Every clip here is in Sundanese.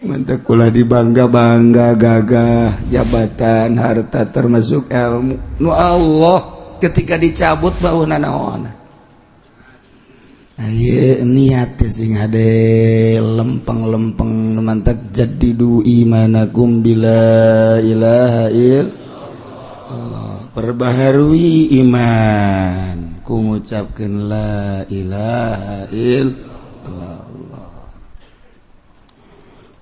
Mantap kula dibangga-bangga gagah jabatan, harta, termasuk ilmu nu Allah ketika dicabut bau naon. Ayo niat sing hade lempeng-lempeng, mantak jaddidu imanakum bila ilaha illallah, perbaharui iman ku ngucapkeun la ilaha illallah.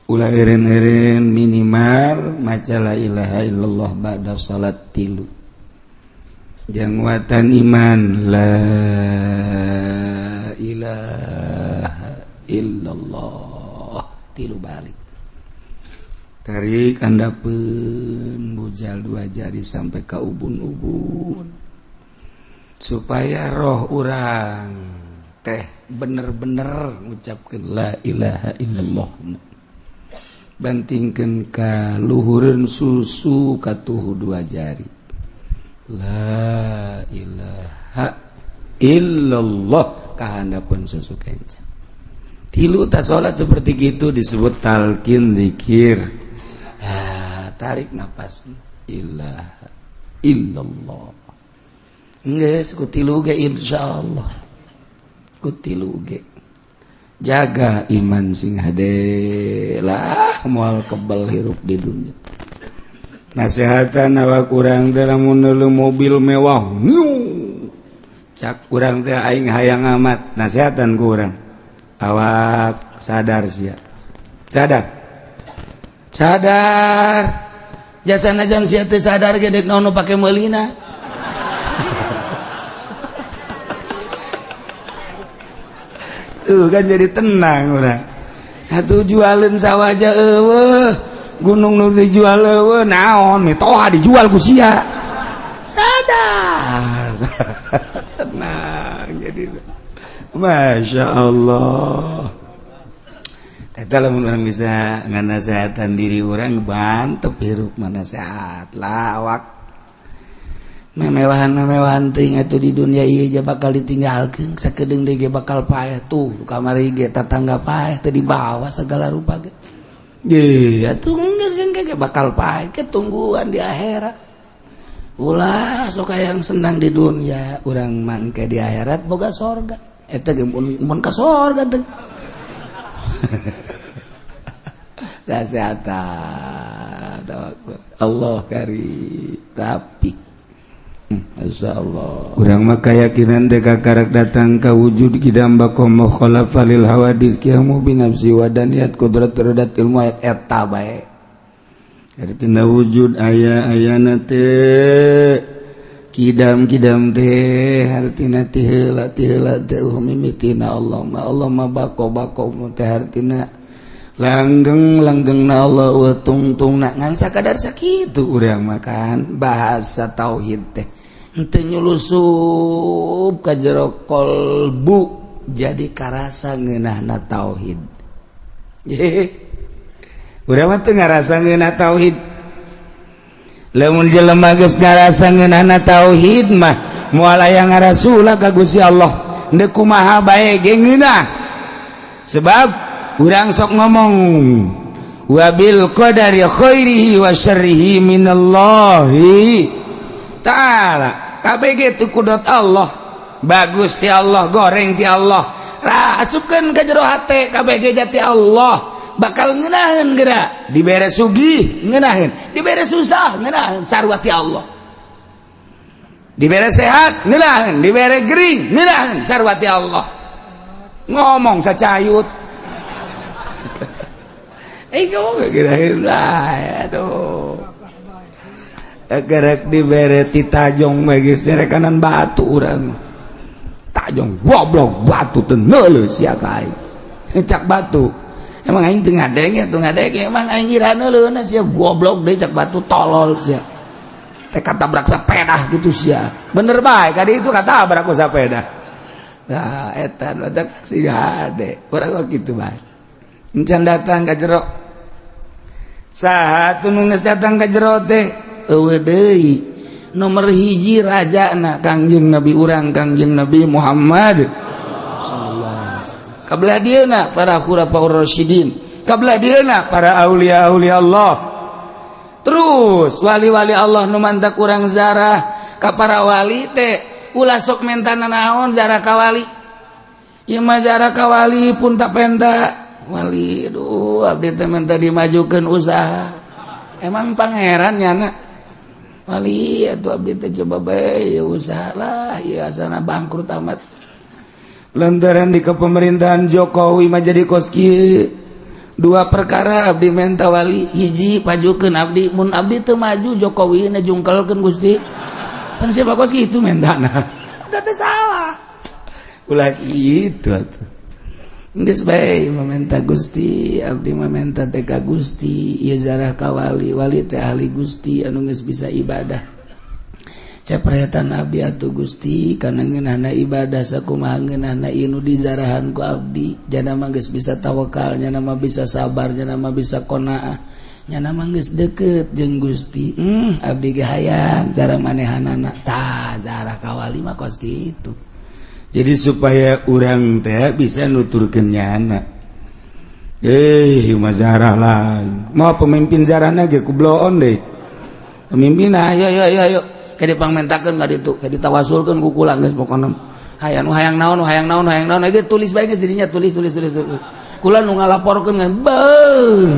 Ulah eureun-eureun, minimal maca la ilaha illallah ba'da salat tilu janguatan iman la ilaha illallah tilu balik. Tarik handapeun, bujal dua jari sampai ke ubun-ubun supaya roh urang teh bener-bener ngucapkeun la ilaha illallah. Bantingkeun ka luhureun susu katuhu dua jari, la ilaha illallah kahandapeun susu kenca tilu. Tas salat seperti gitu disebut talqin zikir. Ah, tarik nafas, ilaha illallah. Geus ku tilu ge, insyaallah ku tilu ge jaga iman sing hade lah, moal kebal hirup di dunia. Nasehatan awak urang teh, lamun mobil mewah new, cak urang teh aing hayang amat. Nasehatan ku urang, awak sadar sia, sadar, sadar jasa najan sia teu sadar ge dek naon pake meulina. Tuh kan jadi tenang urang. Atuh jualin sawah aja eueuh, gunung nu dijual eueuh, naon mitoha dijual ku sia. Sadar, tenang jadi. Masya Allah. Eta lamun urang bisa nganasehatan diri urang, bantep hirup mana sehat lah awak. Memewahan memewahan teuing atuh di dunia ieu je bakal ditinggalkeun sakedeung deui ge bakal paeh. Tuh kamari ge tatangga paeh teu dibawa segala rupa ge. Ye atuh geus ge bakal paeh ke tungguan di akhirat. Ulah sok yang senang di dunia, urang mangke di akhirat boga sorga. Eta ge mun ka sorga teh. Nasehatan Allah kari rapi. Masya Allah. Urang mah keyakinan teh kakarek datang ka wujud kidam baqa mukhalafa lil hawadits qiyamu bi nafsi wa daniyat qudrat iradat ilmu ayat eta bae. Artina wujud aya ayana teh kidam kidam teh hartina ti heula, ti heula teh mimitina Allah mah, Allah mah bako bako teh hartina langgeng langgeng na Allah wa tungtung na ngan sakadar sakitu urang makan bahasa tauhid teh henteu nyulusup ka jero kolbu jadi karasa ngeunahna tauhid. Urang mah teu ngarasa ngeunah tauhid. Lamun jelema geus ngarasa ngeunahna tauhid mah moal aya ngarasula ka Gusti Allah, deuk kumaha bae ge ngeunah. Sebab urang sok ngomong wabil qadari khairihi wa syarrihi minallahi ta'ala. KBG itu kudrat Allah, bagus ti Allah, goreng ti Allah, asupkeun ka jero hate KBG jati Allah bakal ngeunaheun geura. Dibere sugih ngeunaheun, dibere susah ngeunaheun, sarua ti Allah. Dibere sehat ngeunaheun, dibere gering ngeunaheun, sarua ti Allah. Ngomong sacayut. Ngomong aduh gerek dibere ti tajong magis rekanan batu, urang tajong goblok batu teu neuleuh sia ka aing. Cak batu, emang aing teu ngadenge, teu ngadenge, emang aing ngira neuleuhna sia goblok deui. Cak batu, tolol sia teh, katabrak sepeda gitu sia. Bener bae kadi itu katabrak ku sepeda. Nah, eta badak si hade urang kok kitu bae. Encan datang ka jero. Saha tuh nu geus datang ka jero teh? Eueuh deui, nomor hiji rajana Kangjeng Nabi urang, Kangjeng Nabi Muhammad sallallahu alaihi wasallam. Kabelah dieuna para khulafaur rasyidin. Kabelah dieuna para aulia aulia Allah. Terus wali-wali Allah nu mantak urang zarah ka para wali teh ulah sok menta naon zarah ka wali. Ieu mah zarah ka wali pun tak penta. Wali aduh abdi teh menta dimajukeun usaha. Emang pangeran nyana. Wali atuh abdi teh coba bae usaha lah ieu asana bangkrut amat. Lantaran di kepemerintahan Jokowi mah jadi kos kieu. Dua perkara abdi menta wali, hiji pajukeun abdi, mun abdi teu maju Jokowi na jungkelkeun Gusti. Kan siapa kos kitu mentana. Eta teh salah. Ulah kitu atuh. Geus bae mamenta Gusti, abdi mamenta teh ka Gusti, ieu zarah ka wali, wali teh ahli Gusti anu geus bisa ibadah. Cepretan abdi atuh Gusti kana ngeunahna ibadah sakumaha ngeunahna ieu nu dizarahan ku abdi, jana mah geus bisa tawakal, nyana mah bisa sabar, nyana mah bisa qanaah, nyana mah geus deukeut jeung Gusti. Abdi ge hayang cara manehanana. Tah zarah ka wali mah kos kitu. Jadi supaya urang teh bisa nuturkeun nyana. Mah zarah lain. Mau pemimpin zarahna ge ku bloon deui. Pemimpin ayo ayo ayo ayo. Kayak dipangmentakeun ka ditu, kayak ditawasulkeun ku kula geus pokona. Hayang nu hayang naon, hayang naon, hayang naon, ge tulis bae geus dirinya, tulis tulis tulis tulis. Kula nu ngalaporkeun ngan beuh.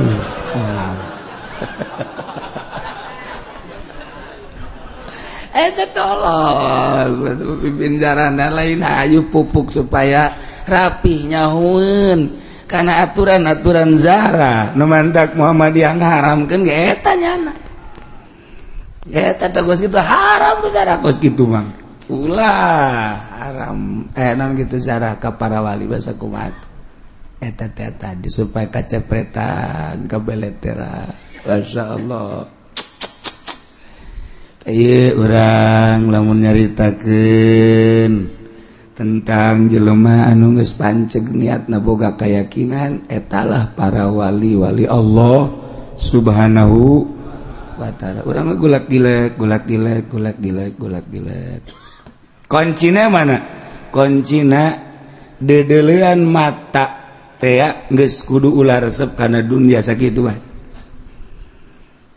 Eta tolong pimpin jarana lain hayu pupuk supaya rapih nyahueun kana aturan-aturan zara nu mantak Muhammadiyah ngaharamkeun ge eta nyana. Eta teh geus kitu haram tuh zara kos kitu mah. Ulah haram non gitu zara ka para wali basa kumaha. Eta teh tadi supaya kacepretan kabeletera. Masyaallah. Ieu urang lamun nyaritakeun tentang jelema anu geus panceg niatna boga keyakinan etalah para wali-wali Allah Subhanahu wa ta'ala. Urang mah gulak gilek gulak gilek gulak gilek gulak gilek. Kuncina mana? Kuncina dedelean mata teh geus kudu ulah resep kana dunia sakitu bae.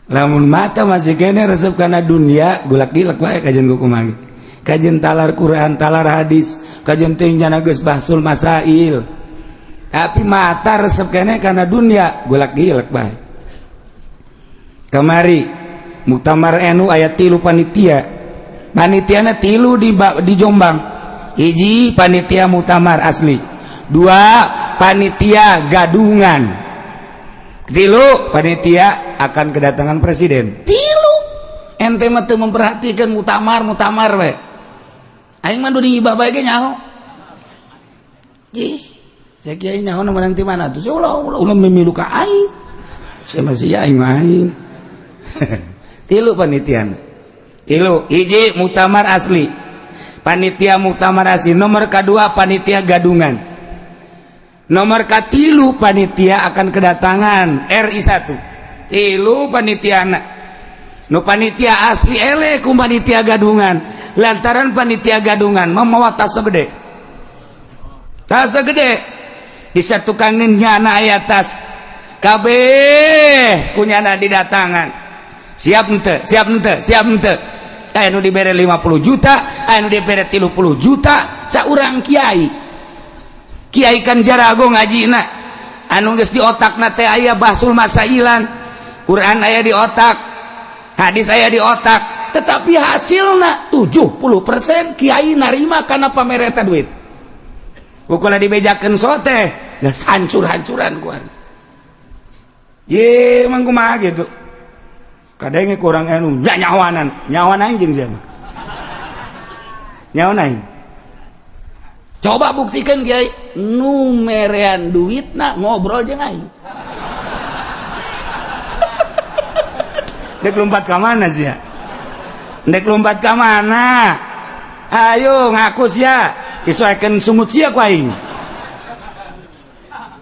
Lamun mata masih kene resep kana dunia gulak gilek bae kajian ku kumaha. Kajian talar Quran, talar hadis, kajian teh nyana geus bahsul masail. Tapi mata resep kene kana dunia gulak gilek bae. Kamari Muktamar NU aya 3 panitia. Panitiana 3 di Jombang. Hiji panitia muktamar asli, 2 panitia gadungan, 3 panitia akan kedatangan presiden. 3 ente mah teu memperhatikan muktamar muktamar we. Aing mah di ngibah bae ge nyaho. Ih, saya kiai nyaho nu menang ti mana tuh? Ulah ulah ulah mimilu ka aing. Saya masih aing mah aing. 3 panitiana. 3, hiji muktamar asli. Panitia muktamar asli, nomor kedua panitia gadungan. Nomor katilu panitia akan kedatangan RI 1. 3 panitiana. Nu panitia asli ele ku panitia gadungan. Lantaran panitia gadungan memawa tas gede. Tas gede. Disatukanin nyana aya tas. Kabeh ku nyana didatangan. Siap henteu, siap henteu, siap henteu. Aya nu dibere 50 juta, aya nu dibere 30 juta, saurang kiai. Kiai kan jarago ngajina. Anu geus di otakna teh aya bahsul masailan. Quran aya di otak, hadis aya di otak, tetapi hasilna 70% kiai narima kana pamereta duit. Pokona dibejakeun sote, geus hancur-hancuran ku ari. Ye, emang kumaha gitu. Kadang kurang anu nya nyawanan, nyawan aing jeung siapa? Nyawan aing. Coba buktikan kiai nu merean duitna ngobrol jeung aing. Dek lompat ka mana sia? Dek lompat ka mana? Ayo ngaku sia. Isoekeun sungut sia ku aing.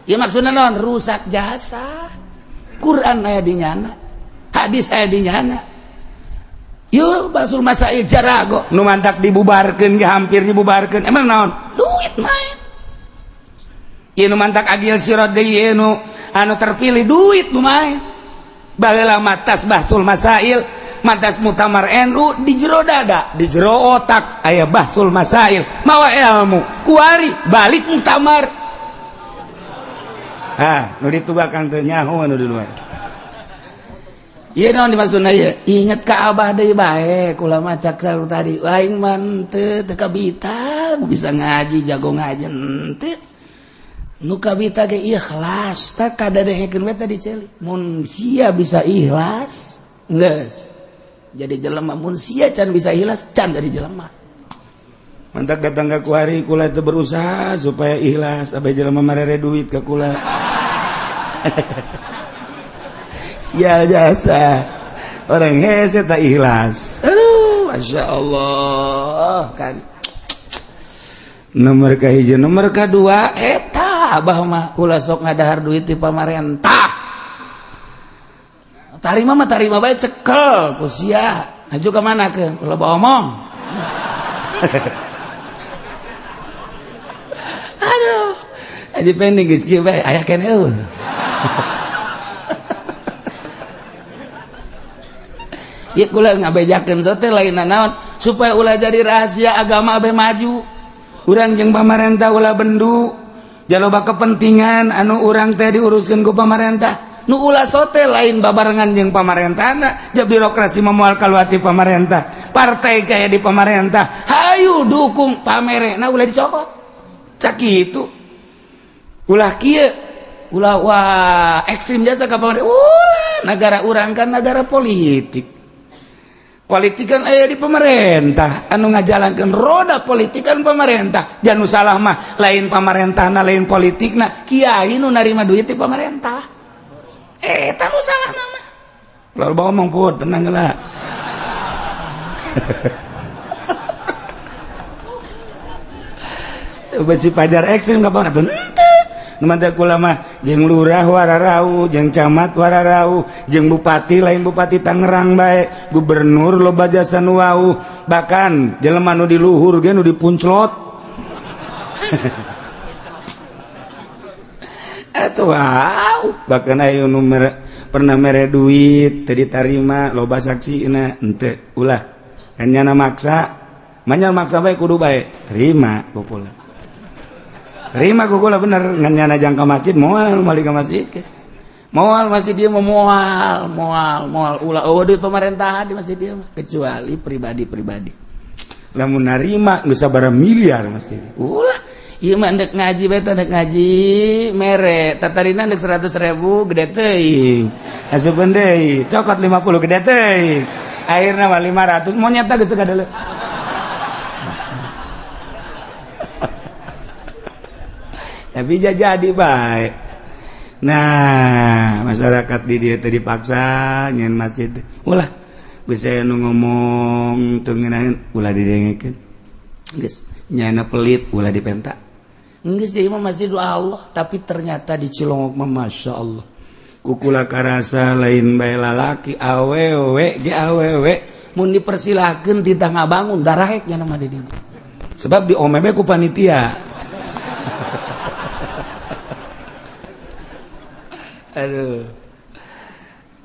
Ieu maksudna naon? Rusak jasa. Quran aya di nyana. Hadis aya di nyana. Yuk basul masail jarago nu mantak dibubarkeun ge hampir dibubarkeun. Emang naon? Duit main. Ieu nu mantak Agil Sirot deui ieu nu anu terpilih duit lumayan. Baheula matas Bahsul Masail, matas Muktamar NU di jero dada, di jero otak aya Bahsul Masail, mawa ilmu, kuari balik muktamar. Ah, nu ditugakan teu nyaho anu di luar. Ieu naon dimaksudna ieu? Inget ka Abah deui bae, kula mah cak tadi, aing mah teu teu kabita bisa ngaji, jago ngaji henteu. Nu kabita ge ikhlas, tah kadadehekeun we tadi ceuli. Mun sia bisa ikhlas, geus jadi jelema, mun sia can bisa ikhlas, can jadi jelema. Mantak datang ke kuari kula itu berusaha supaya ikhlas, abai jelema marere duit ke kula. Sial jasa orang hese tak ikhlas. Aduh, masya Allah kan. Nomor kahiji, nomor kedua eta abah mah ulah sok ngadahar duit di pamarentah. Tarima mah tarima bae cekel ku sia. Maju ka mana keun? Ulah bawa omong. Aduh, aja pending geus kieu bae aya keneh eueuh. Ieu kula ngabejakeun sote lain naon supaya ulah jadi rahasia agama abe maju. Urang jeung pamarentah ulah bendu. Jaloba kepentingan anu urang teh diuruskeun ku pamarentah. Nu ulah sote lain babarengan jeung pamarentahna, ja birokrasi moal kaluar ti pamarentah. Partai kaya di pamarentah, hayu dukung pamerena ulah dicokot. Cak kitu. Ulah kieu, ulah wah ekstrim jasa ka pamarentah. Ulah negara urang kan negara politik. Politik kan aya di pemerintah, anu ngajalankeun roda politik kan pemerintah. Jangan salah mah lain pamarentahna lain politikna, kiai nu narima duit di pemerintah. Eta nu salah nama. Lalu bawa ngomong pun tenang lah. Besi pajar ekstrim gak banget. Mantap kula mah jeung lurah wararau, jeung camat wararau, jeung bupati lain bupati Tangerang bae, gubernur loba jasa nu wau, bahkan jelema nu di luhur ge nu dipunclot. Atuh wow, bahkan aya nu pernah mere duit teu ditarima loba saksina henteu ulah. Kan maksa, manyar maksa bae kudu bae, terima ku kula. Terima ku kula bener ngan nyana jang ka masjid moal balik ka masjid ke. Moal masjid dia moal moal moal ulah eueuh duit pemerintahan di masjid dia mah kecuali pribadi-pribadi. Lamun narima nu sabaraha miliar masjid. Ulah ieu mah ndek ngaji bae teh ndek ngaji mere tatarina ndek 100.000 gede teuing. Asupeun deui cokot 50 gede teuing. Akhirna mah 500 monyet teh geus teu kadeuleu. Tapi jadi baik. Nah, masyarakat di dia tadi dipaksa nyen masjid. Ulah bisa nu ngomong teu ngeunaheun ulah didengekeun. Geus nyana pelit ulah dipenta. Geus ieu mah masjid Allah, tapi ternyata di Cilongok mah Masya Allah. Kukula karasa lain bae lalaki awewe ge awewe mun dipersilakeun titah ngabangun darahek nya mah di dieu. Sebab di omebe ku panitia. Aduh.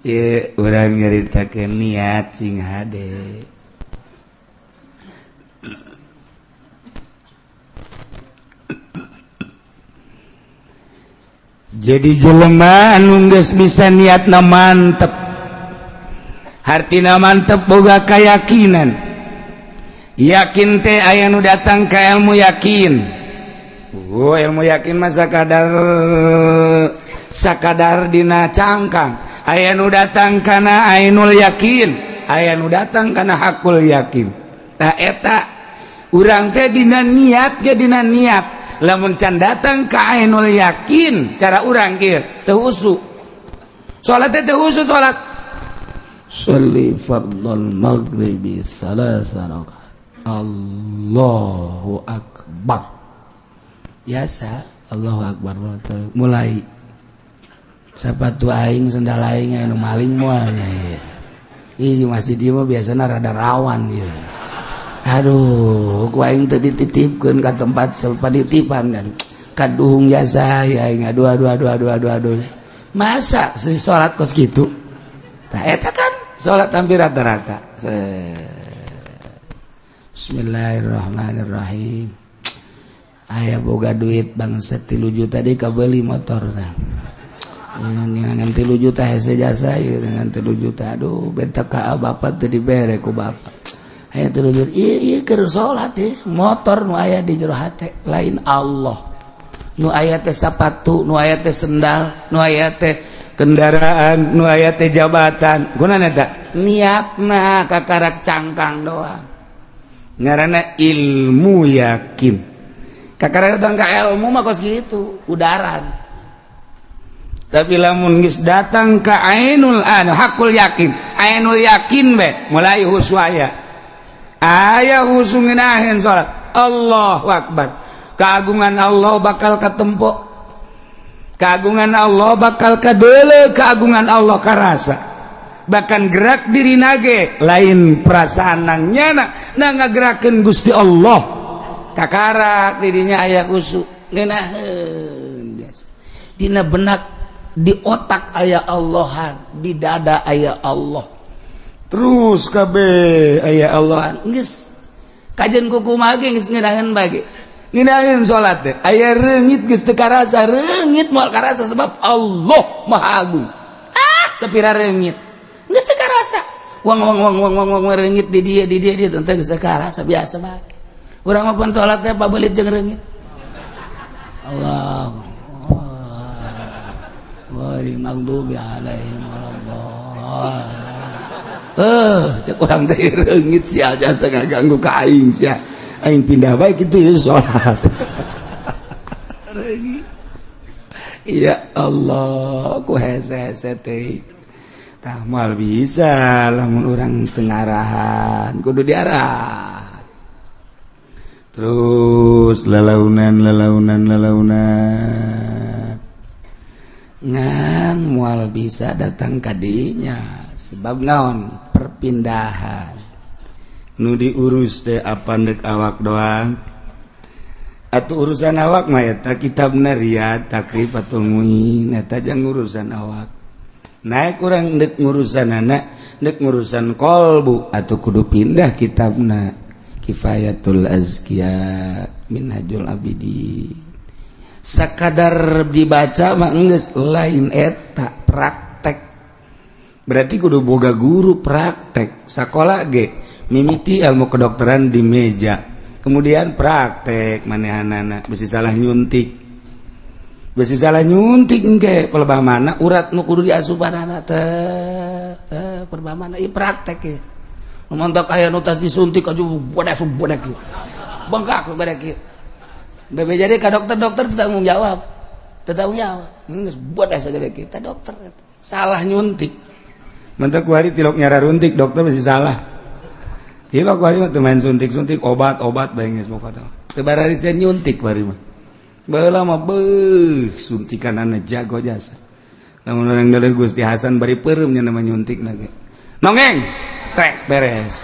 Ye urang nyaritakeun niat sing hade. Jadi jelema anu geus bisa niatna mantep. Hartina mantep boga keyakinan. Yakin teh aya nu datang ka ilmu yakin. Oh, ilmu yakin mah sakadar dina cangkang. Aya nu datang kana ainul yakin, aya nu datang kana hakul yakin. Tah eta urang teh dina niat ge dina niat. Lamun can datang ka ainul yakin, cara urang kieu teu husu. Salat teh teu husu salat. Sholli fardhal maghribi salasa rakaat. Allahu akbar. Biasa Allahu akbar mulai sapatu aing sendal aing anu maling moal nya ieu. Ih masjid ieu mah biasana rada rawan ieu. Aduh, ku aing teu dititipkeun ka tempat panitipan kan. Kaduhung jasa ya aing aduh aduh aduh aduh aduh aduh. Masa si salat kos kitu? Tah, eta kan salat hampir rata-rata. Bismillahirrahmanirrahim. Aya boga duit bangsa 3 juta di kabeli motor. Nah, dengan 3 juta hese jasa ieu, dengan 3 juta. Aduh, benta ka bapak teu dibere ku bapak. Aya 3 juta ieu, ieu keur salat ieu motor. Nu aya di jero hate lain Allah, nu aya teh sapatu, nu aya teh sendal, nu aya teh kendaraan, nu aya teh jabatan. Gunana eta niatna kakarak cangkang doang, ngaranna ilmu yakin. Kakara datang ke ilmu mah kos gitu udaran, tapi lamun geus datang ke ainul, anu hakul yakin, ainul yakin be mulai khusu. Aya aya khusu ngeunaheun salat, Allahu akbar, keagungan Allah bakal katempo, keagungan Allah bakal kadeuleu, keagungan Allah karasa. Bahkan gerak diri nage lain perasaan nang nyana, na ngagerakeun Gusti Allah. Kakarak dirinya aya khusyuk ngeunaheun biasa dina benak, di otak aya Allahan, di dada aya Allah, terus kabeh aya Allahan. Geus kajen kukumaha ge geus ngeunaheun bage ngeunaheun salat teh. Aya reungit geus teu karasa, reungit moal karasa sebab Allah Maha Agung. Ah, sapira reungit geus teu karasa. Wang wang wang wang wang wang, reungit di dia, di dia, di dia teh geus teu karasa, biasa bae. Urang mah pun salat teh pabelit jeung reungit. Allah ghairil maghdubi alaihim waladdallin. Eh, cek urang teh reungit sia jasa ngaganggu ka aing sia. Aing pindah bae kitu ya salat. Reungit. Ya Allah, ku hese-hese teh. Tah, moal bisa lamun urang teu ngarahan, kudu diarah. Terus lalaunan, lalaunan, lalaunan, ngan mual bisa datang kadinya sebab naon? Perpindahan nu diurus teh apa ndek awak doang atau urusan awak mah? Eta kitabna Riyad Takrib atau Muin, eta jang urusan awak. Naik urang ndek ngurusan anak, ndek ngurusan kolbu atau kudu pindah kitabna Kifayatul Azkiya, Minhajul Abidin. Sakadar dibaca mah geus lain, eta praktek. Berarti kudu boga guru praktek. Sekolah ge mimiti ilmu kedokteran di meja, kemudian praktek manehanana. Besi salah nyuntik, besi salah nyuntik engke pelebah mana urat nu kudu diasupanana teh teh pelebah mana. Ieu praktek ya. Nu mantak aya nu tas disuntik aja bodak bodak bengkak gede kieu. Bebe jadi ka dokter-dokter tanggung jawab, tanggung jawab. Geus bodak sagede kita dokter salah nyuntik. Mentak kuari tilok nyara runtik dokter masih salah. Tilok kuari mah teu main suntik-suntik, obat-obat bae geus pokona. Teu bararisen nyuntik kuari mah. Baheula mah beuh suntikanana jago jasa. Lamun urang deuleu Gusti Hasan bari peureum nya nama nyuntik na ge. Nongeng, trek beres.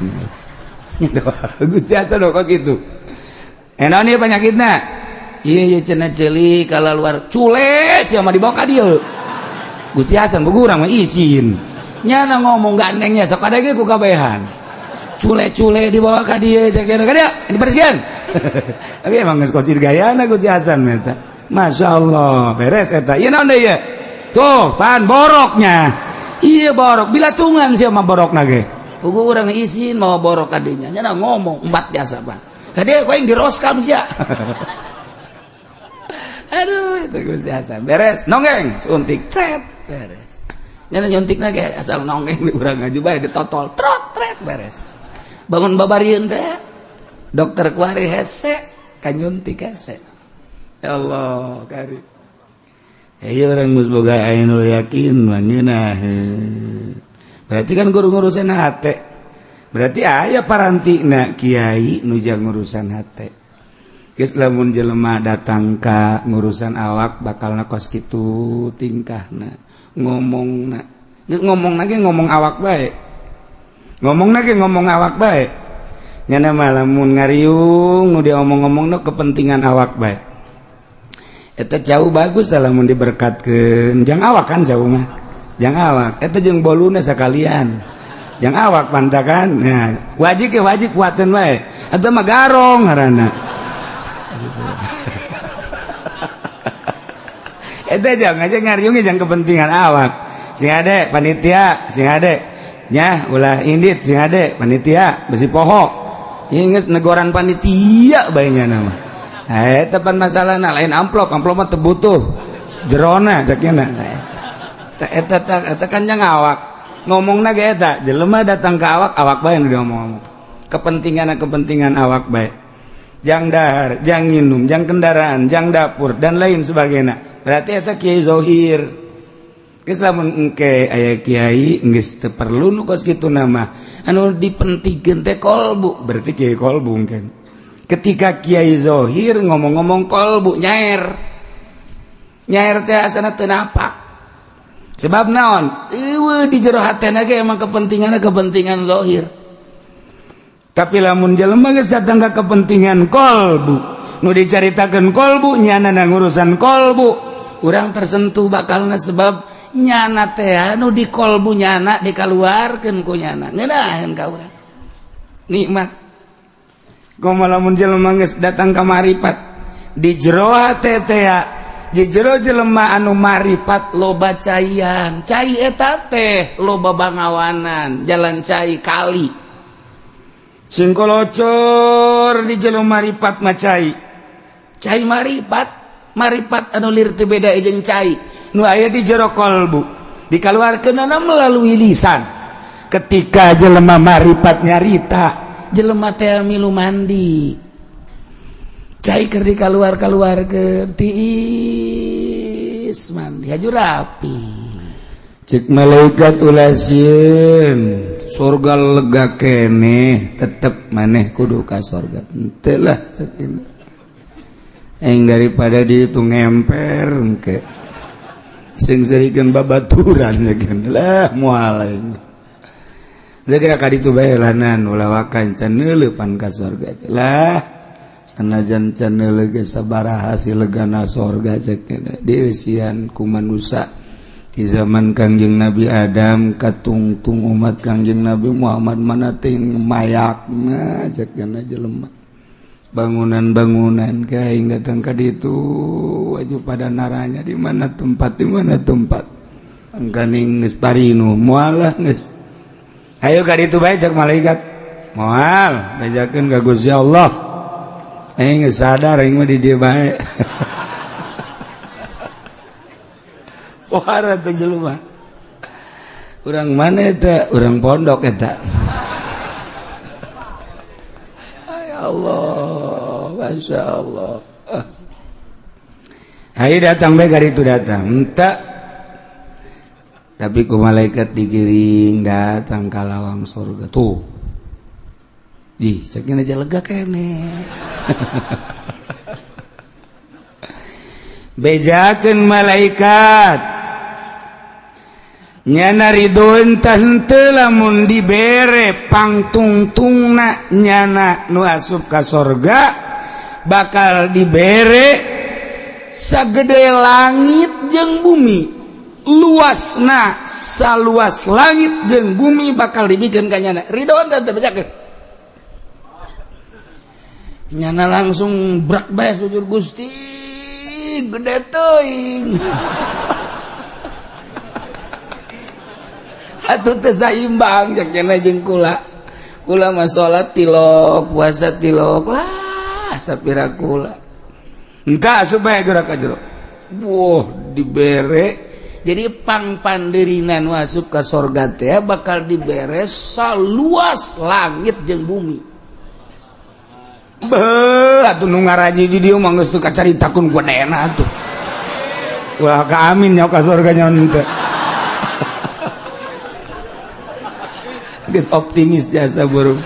Gusti Hasan kok gitu. Enak nih penyakitna. Iya iya cenah ceuli kalau luar cule sia mah dibawa ka dieu. Gusti Hasan buku urang mah isin. Nyana ngomong gandengnya sok ada ge ku kabehan. Cule-cule dibawa ka dieu, cek ka dieu dibersihan. Tapi emang geus kos gayana Gusti Hasan eta. Masya Allah, beres eta. Ieu naon deui ieu? Tuh, pan boroknya. Iya borok, bila tungan sia mah borokna ge. Pugu urang isin mau borok kadinya. Nyana ngomong empat biasa, Bang. Ka dieu ku aing diroskam sia. Aduh, itu Gusti Hasan. Beres, nonggeng, suntik, tret, beres. Nyana nyuntikna ge asal nonggeng di urang ngaju bae ditotol, trot, tret, beres. Bangun babarieun teh. Dokter kuari hese, kanyuntik hese. Ya Allah, kari. Ya iya orang geus boga ainul yakin mah ngeunah. Berarti kan guru ngurusan hate. Berarti aya parantina kiai nu jang ngurusan hate. Geus lamun jelema datang ka ngurusan awak bakal kos kitu tingkahna, ngomongna. Geus ngomong lagi ngomong awak bae. Ngomong lagi ngomong awak bae. Nyana mah lamun ngariung nu diomong-omongna kepentingan awak bae. Eta jauh bagus lamun diberkatkeun. Jang awak kan jauh mah. Jang awak. Eta jeung boluna sakalian. Jang awak pantakan. Nah, wajib ke wajib kuateun wae. Eta mah garong ngaranna. Eta jang aja ngariung jang kepentingan awak. Sing ade panitia, sing ade. Nya ulah indit sing ade panitia besi poho. Ieu geus negoran panitia bae nya nama. Tepan masalah na lain amplop, amplop mah teu butuh jerona cekna. Eta eta kan jang awak ngomongna ge eta jelema datang ka awak, awak bae nu diomong-omong. Kepentingan awak bae. Jang dahar, jang nginum, jang kendaraan, jang dapur dan lain sebagainya. Berarti eta kiai zohir. Geus lamun engke aya kiai geus teu perlu nu kos kitu nama. Anu dipentingkeun teh kolbu, berarti kiai kolbu engke. Ketika kiai zohir ngomong-ngomong kolbu nyair. Nyair teh asana teu napak. Sebab naon? Eueuh di jero hatena ge emang kepentingan zohir. Tapi lamun jelema geus datang ka kepentingan kolbu, nu dicaritakeun kolbu nyana ngurusan kolbu, urang tersentuh bakalna sebab nyana teh anu di kolbu nyana dikaluarkeun ku nyana. Ngeunaheun ka urang. Nikmat. Komo lamun jelema geus datang ka maripat di jero hate teh di jero jelema anu maripat loba caian, cai eta teh loba bangawanan, jalan cai kali. Singkolocor di jero maripat mah cai. Cai maripat, maripat anu lir teu beda jeung cai. Nu aya di jero kolbu, dikaluarkeunana melalui lisan. Ketika jelema maripat nyarita, jelema teh milu mandi. Cai keur dikaluar-kaluarkeun tiis mandi haju rapi. Cek malaikat ulah sieun, surga lega keneh tetep maneh kudu ka surga. Henteu lah sakitu. Aing daripada dihitung ngemper engke. Sing seurikeun babaturan lah moal aing. Kira ka ditu bae lanan ulah wakan can neuleupan ka surga. Lah sanajan can neuleuh ge sabaraha legana sorga cek dieusian ku manusa di zaman Kangjeng Nabi Adam katungtung umat Kangjeng Nabi Muhammad mana ting mayakna cek jelema bangunan-bangunan kaing datang ka ditu aju pada naranya di mana tempat di mana tempat angkaning geus parinu moal lah geus ayo ka ditu bae cek malaikat moal bejakeun ka Gusti Allah. Aing geus sadar aing mah di dieu bae. Pohara teh jelema. Urang mana eta? Urang pondok eta. Ya Allah, Masya Allah. Ayo datang bae ka ditu datang. Henteu. Tapi ku malaikat digiring datang ka lawang surga tuh. Ih, ceknya aja lega kene. Bejakeun malaikat. Nyana ridho entah henteu lamun dibere pangtungtungna nyana nu asup ka sorga bakal dibere sagede langit jeung bumi. Luasna saluas langit jeung bumi bakal dibikeun ka nyana. Ridho entah teu bejakeun. Nyana langsung brak bae sujud Gusti gede teuing. Atuh teu saimbang cek cenah jeung kula. Kula mah salat tilok, puasa tilok, lah sapira kula. Entah supaya gerak ka jero. Wah, dibere. Jadi pangpanderinan asup ka sorga teh bakal dibere saluas langit jeung bumi. Beuh, atuh nu ngaraji di dieu mah geus teu kacaritakeun gedena atuh. Ulah ka amin nya ka surga nya henteu. Geus optimis jasa burung.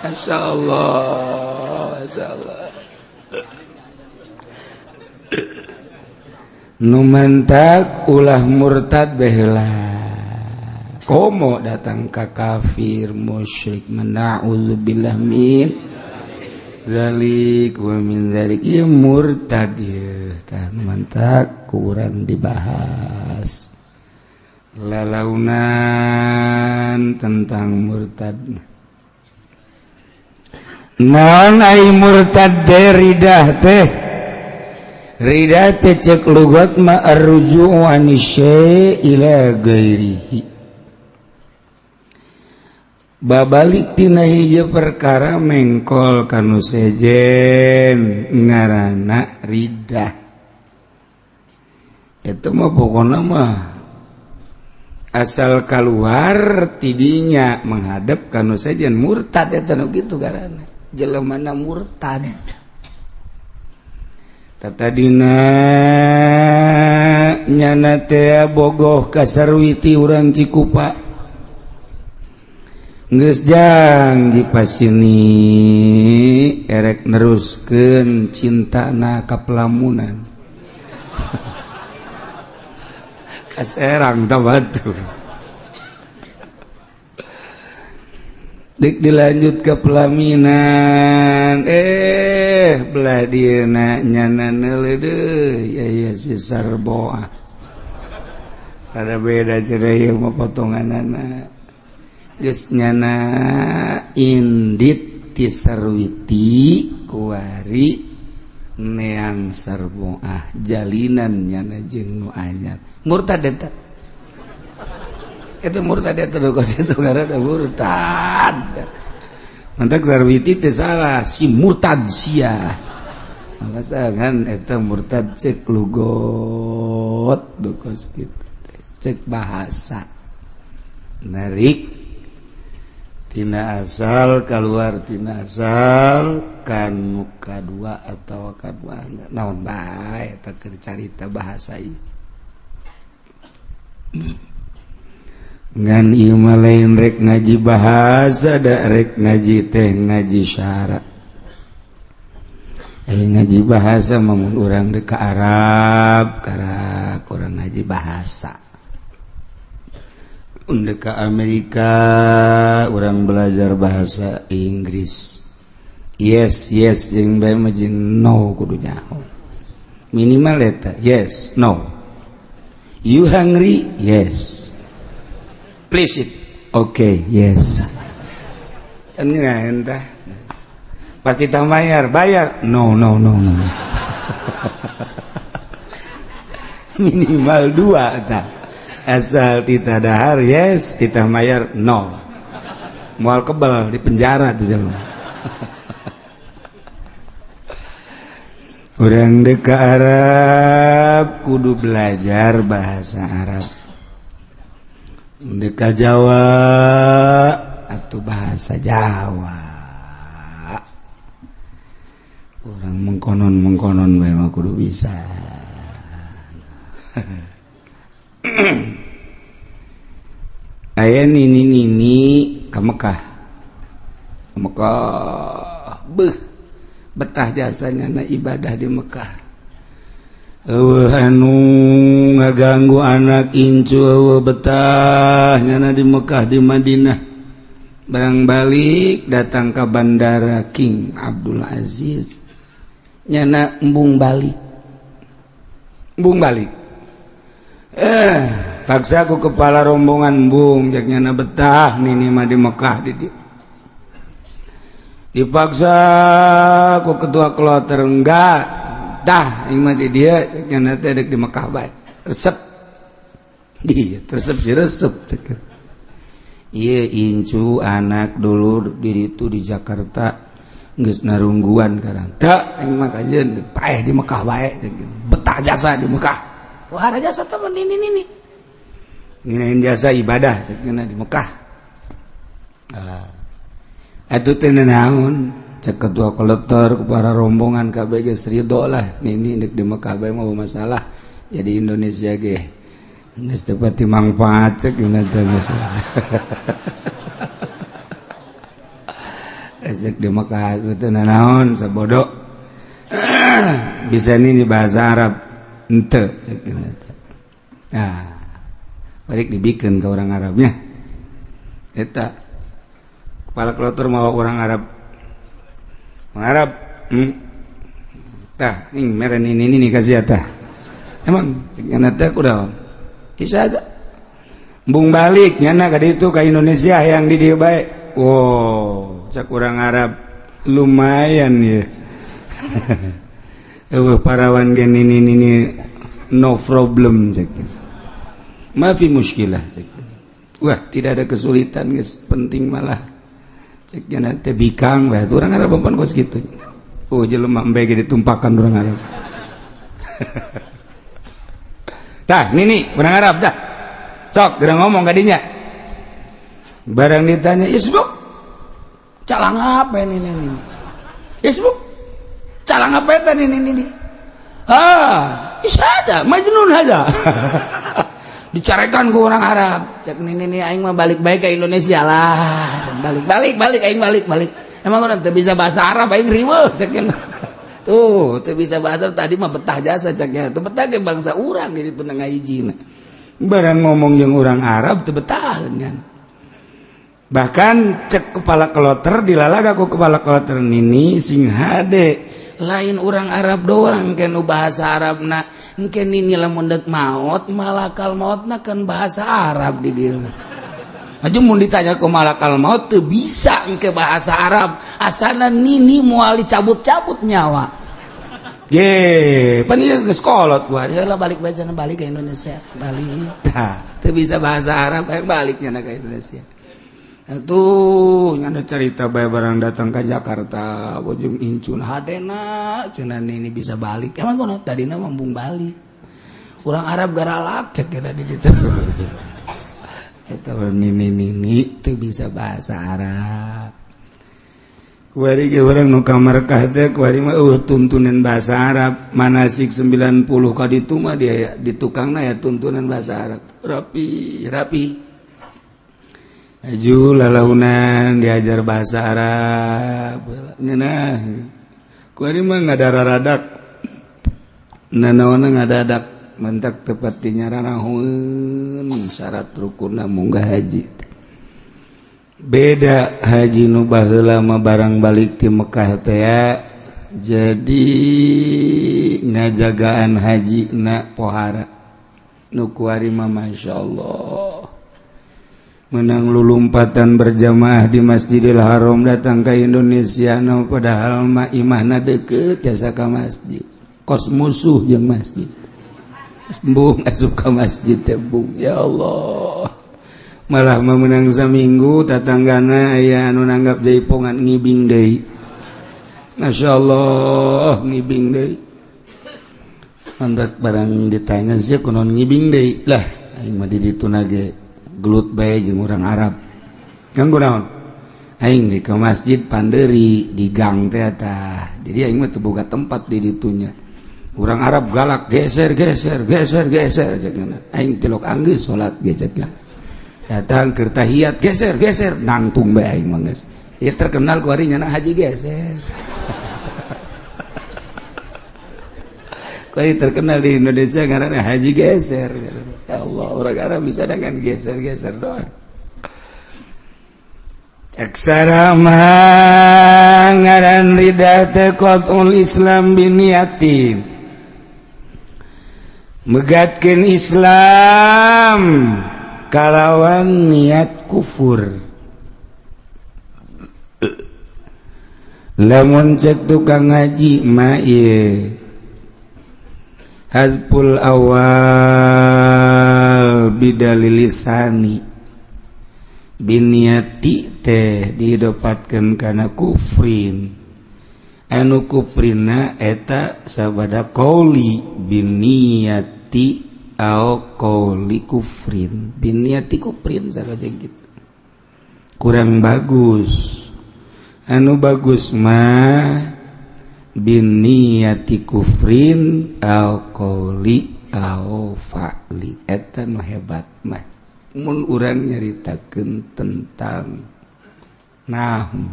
Masyaallah, masyaallah. Nu mantak ulah murtad baheula. Komo datang ka kafir musyrik, na'udzubillah min. Zalik wa min zalik ieu murtad ieu tah mantak kurang dibahas lalaunan tentang murtad. Naon ai murtad teh ridah teh? Ridah teh cek lugat ma arruju'u ani syai' ila ghairihi. Babalik tina hiji perkara mengkol kanu sejen ngaranna ridah. Itu mah pokona mah asal keluar tidinya menghadap kanu sejen murtad eta nu kitu ngaranna. Jelemana murtad. Tatadina nyana teh bogoh ka Sarwiti urang Cikupa. Geus jang dipasini erek neruskeun cintana ka pelamunan. Ka Serang ta batur. Dik dilanjut ke pelaminan, belah dieuna nyana neuleuh deui ya si Sarboah. Rada beda cenah ieu mah potonganana. Geus nyana indit ti Sarwiti kuari neang Sarboah jalinan nyana jeung nu anyar. Murtad eta. Itu murtad eta kos itu karena murtad. Mantak Sarwiti teh salah si murtad sia. Alasan eta murtad cek lugot kos kitu cek bahasa. Narik tina asal keluar tina asal kanu kadua atau kadua naon bae eta keur carita bahasa ieu. Ngan ieu mah lain rek ngaji bahasa da rek ngaji teh ngaji syara. Ngaji bahasa mah mun urang deuk ka Arab karak urang ngaji bahasa. Undek ke Amerika orang belajar bahasa Inggris. Yes yes jeung bae mah jeung no kudu nyaho. Minimal eta yes no. You hungry? Yes. Please it. Okay, yes. Kan ngeunaheun tah. Pasti tah bayar, bayar. No no no no. Minimal dua tah. Asal tita dahar yes, tita mayar no. Moal kebal di penjara tuh jelema. Urang deuk ka Arab kudu belajar bahasa Arab. Deuk ka Jawa atuh bahasa Jawa. Urang mengkonon-mengkonon bae mah kudu bisa. Aya nini-nini ka Mekah. Ka Mekah beuh betah jasanya na ibadah di Mekah. Eueuh anu ngaganggu anak incu eueuh betah nyana di Mekah di Madinah. Barang balik datang ke bandara King Abdul Aziz. Nyana embung balik. Embung balik. Paksa aku kepala rombongan embung jak nyana betah nini mah di Mekah di dieu. Dipaksa ku ketua kloter enggak tah ieu mah di dieu cek nyana teh deuk di Mekah bae. Resep. Iya, resep si resep cek. Ieu incu anak dulu di ditu di Jakarta geus narungguan karang. Teu aing mah kajeun deuk paeh di Mekah bae betah jasa di Mekah. Wah, ada jasa teman ini ini. Nginain jasa ibadah cek nyana di Mekah. Atuh teh naon cek ketua kolektor para rombongan kabeh geus ridho lah nini deuk di Mekah bae mah masalah jadi Indonesia ge geus teu pati mangfaat cek nyana teh geus. Geus deuk di Mekah teh naon sabodo. Bisa nini bahasa Arab henteu cek nyana teh. Nah, balik dibikeun ka orang Arabnya. Eta kepala kloter mawa orang Arab. Arab. Tah, ing meren ini kasih tah. Emang nyana teh kuda. Bisa aja. Bung balik nyana ka ditu ka Indonesia yang di dieu bae. Wow, cak urang Arab lumayan ya. Eueuh parawan gen ini no problem cek. Maafi muskilah cek. Wah, tidak ada kesulitan guys, penting malah. Cek nyana teh bikang bae urang Arab pan kos kitu. Oh, jelema embe ge ditumpakan urang Arab. Tah, nini urang Arab tah. Sok, geura ngomong ka dinya. Barang ditanya, "Isbuk, calang apa ini ini?" "Isbuk, calang apa itu ini ini?" Ah, isa aja, majnun aja. Dicarekan ku orang Arab. Cek nini nih aing mah balik baik ke Indonesia lah. Balik balik balik aing balik balik. Emang orang teu bisa bahasa Arab aing riweuh cek. Tuh, teu bisa bahasa tadi mah betah jasa ceknya. Tuh betah ke bangsa urang di ditu ngahijina. Barang ngomong jeung orang Arab teu betah kan. Bahkan cek kepala kloter dilalaga ku kepala kloter nini sing hade lain orang Arab doang kan bahasa Arab na engke nini lamun deuk maot malakal maotna kan bahasa Arab di dieu mah. Aja mun ditanya ke malakal maut teu bisa engke bahasa Arab asana nini moal dicabut-cabut nyawa. Ge, pan ieu geus kolot gua. Heula balik bae cenah balik ke Indonesia, balik. Tah, teu bisa bahasa Arab hayang baliknya ke Indonesia. Tuh, nyana cerita bae barang datang ke Jakarta, bojong incun hadena cenah nini bisa balik. Emang kono tadina mah balik. Urang Arab garalak cek kira di ditu. Eta nini nini teu bisa bahasa Arab. Kuari ge urang nu ka Markah teh kuari mah eueuh tuntunan bahasa Arab. Manasik 90 ka ditu mah dia di tukangna ya tuntunan bahasa Arab. Rapi, rapi. Aju lalaunan diajar bahasa Arab. Ngeunah. Kuari mah ngadararadak. Nanaonna ngadadak mentak tepat di nyararahoeun syarat rukunna munggah haji. Beda haji nu baheula mah barang balik ti Mekah teh jadi ngajagaan haji na pohara. Nu kuari mah masyaallah menang lulumpatan berjamaah di Masjidil Haram datang ke Indonesia no padahal mah imahna deket jasa ka masjid kos musuh jeung masjid bung asup ka masjid teh bung ya Allah malah memenang saminggu tatanggana aya anu nanggap jaipongan ngibing deui Masya Allah ngibing deui mantak barang ditanya sih kunaon ngibing deui lah aing mah di ditu ge gelut bae jeung urang Arab ganggu naon aing di ke masjid panderi di gang teh tah jadi aing mah teu boga tempat di ditunya urang Arab galak geser geser geser geser cek aing tilok anggeus salat ge cek datang keur tahiyat geser geser nangtung bae aing mah geus ya terkenal ku ari nyana haji geser ku ari terkenal di Indonesia ngaranna haji geser ya Allah orang Arab bisa dengan geser-geser doang. Cek sarama ngaran lidah teh qatul Islam biniatin megatkeun Islam kalawan niat kufur. Lamun cek tukang ngaji mah ieu hadful awal bidalilisani biniati teh didapatkeun kana kufrin anu kufrina eta sabada qauli biniati au qauli kufrin biniati kufrin saja gitu kurang bagus. Anu bagus mah biniati kufrin au qauli au fa'li eta nu hebat mah mun urang nyaritakeun tentang nahwu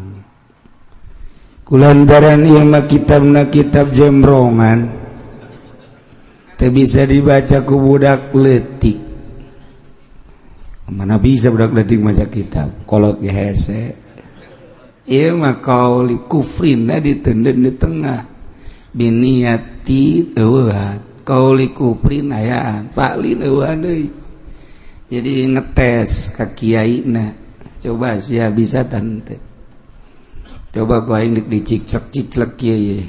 kulantaran ieu mah kitabna kitab jembrongan teu bisa dibaca ku budak leutik. Mana bisa budak leutik maca kitab kolot ge hese. Ieu mah qauli kufrinna ditenden di tengah biniyati eueuhan qauli kufrin ayaan fa'lin eueuhan deui. Jadi ngetes ka kiaina, coba sia bisa tante, coba ku aing diciclek-ciclek kieu ye.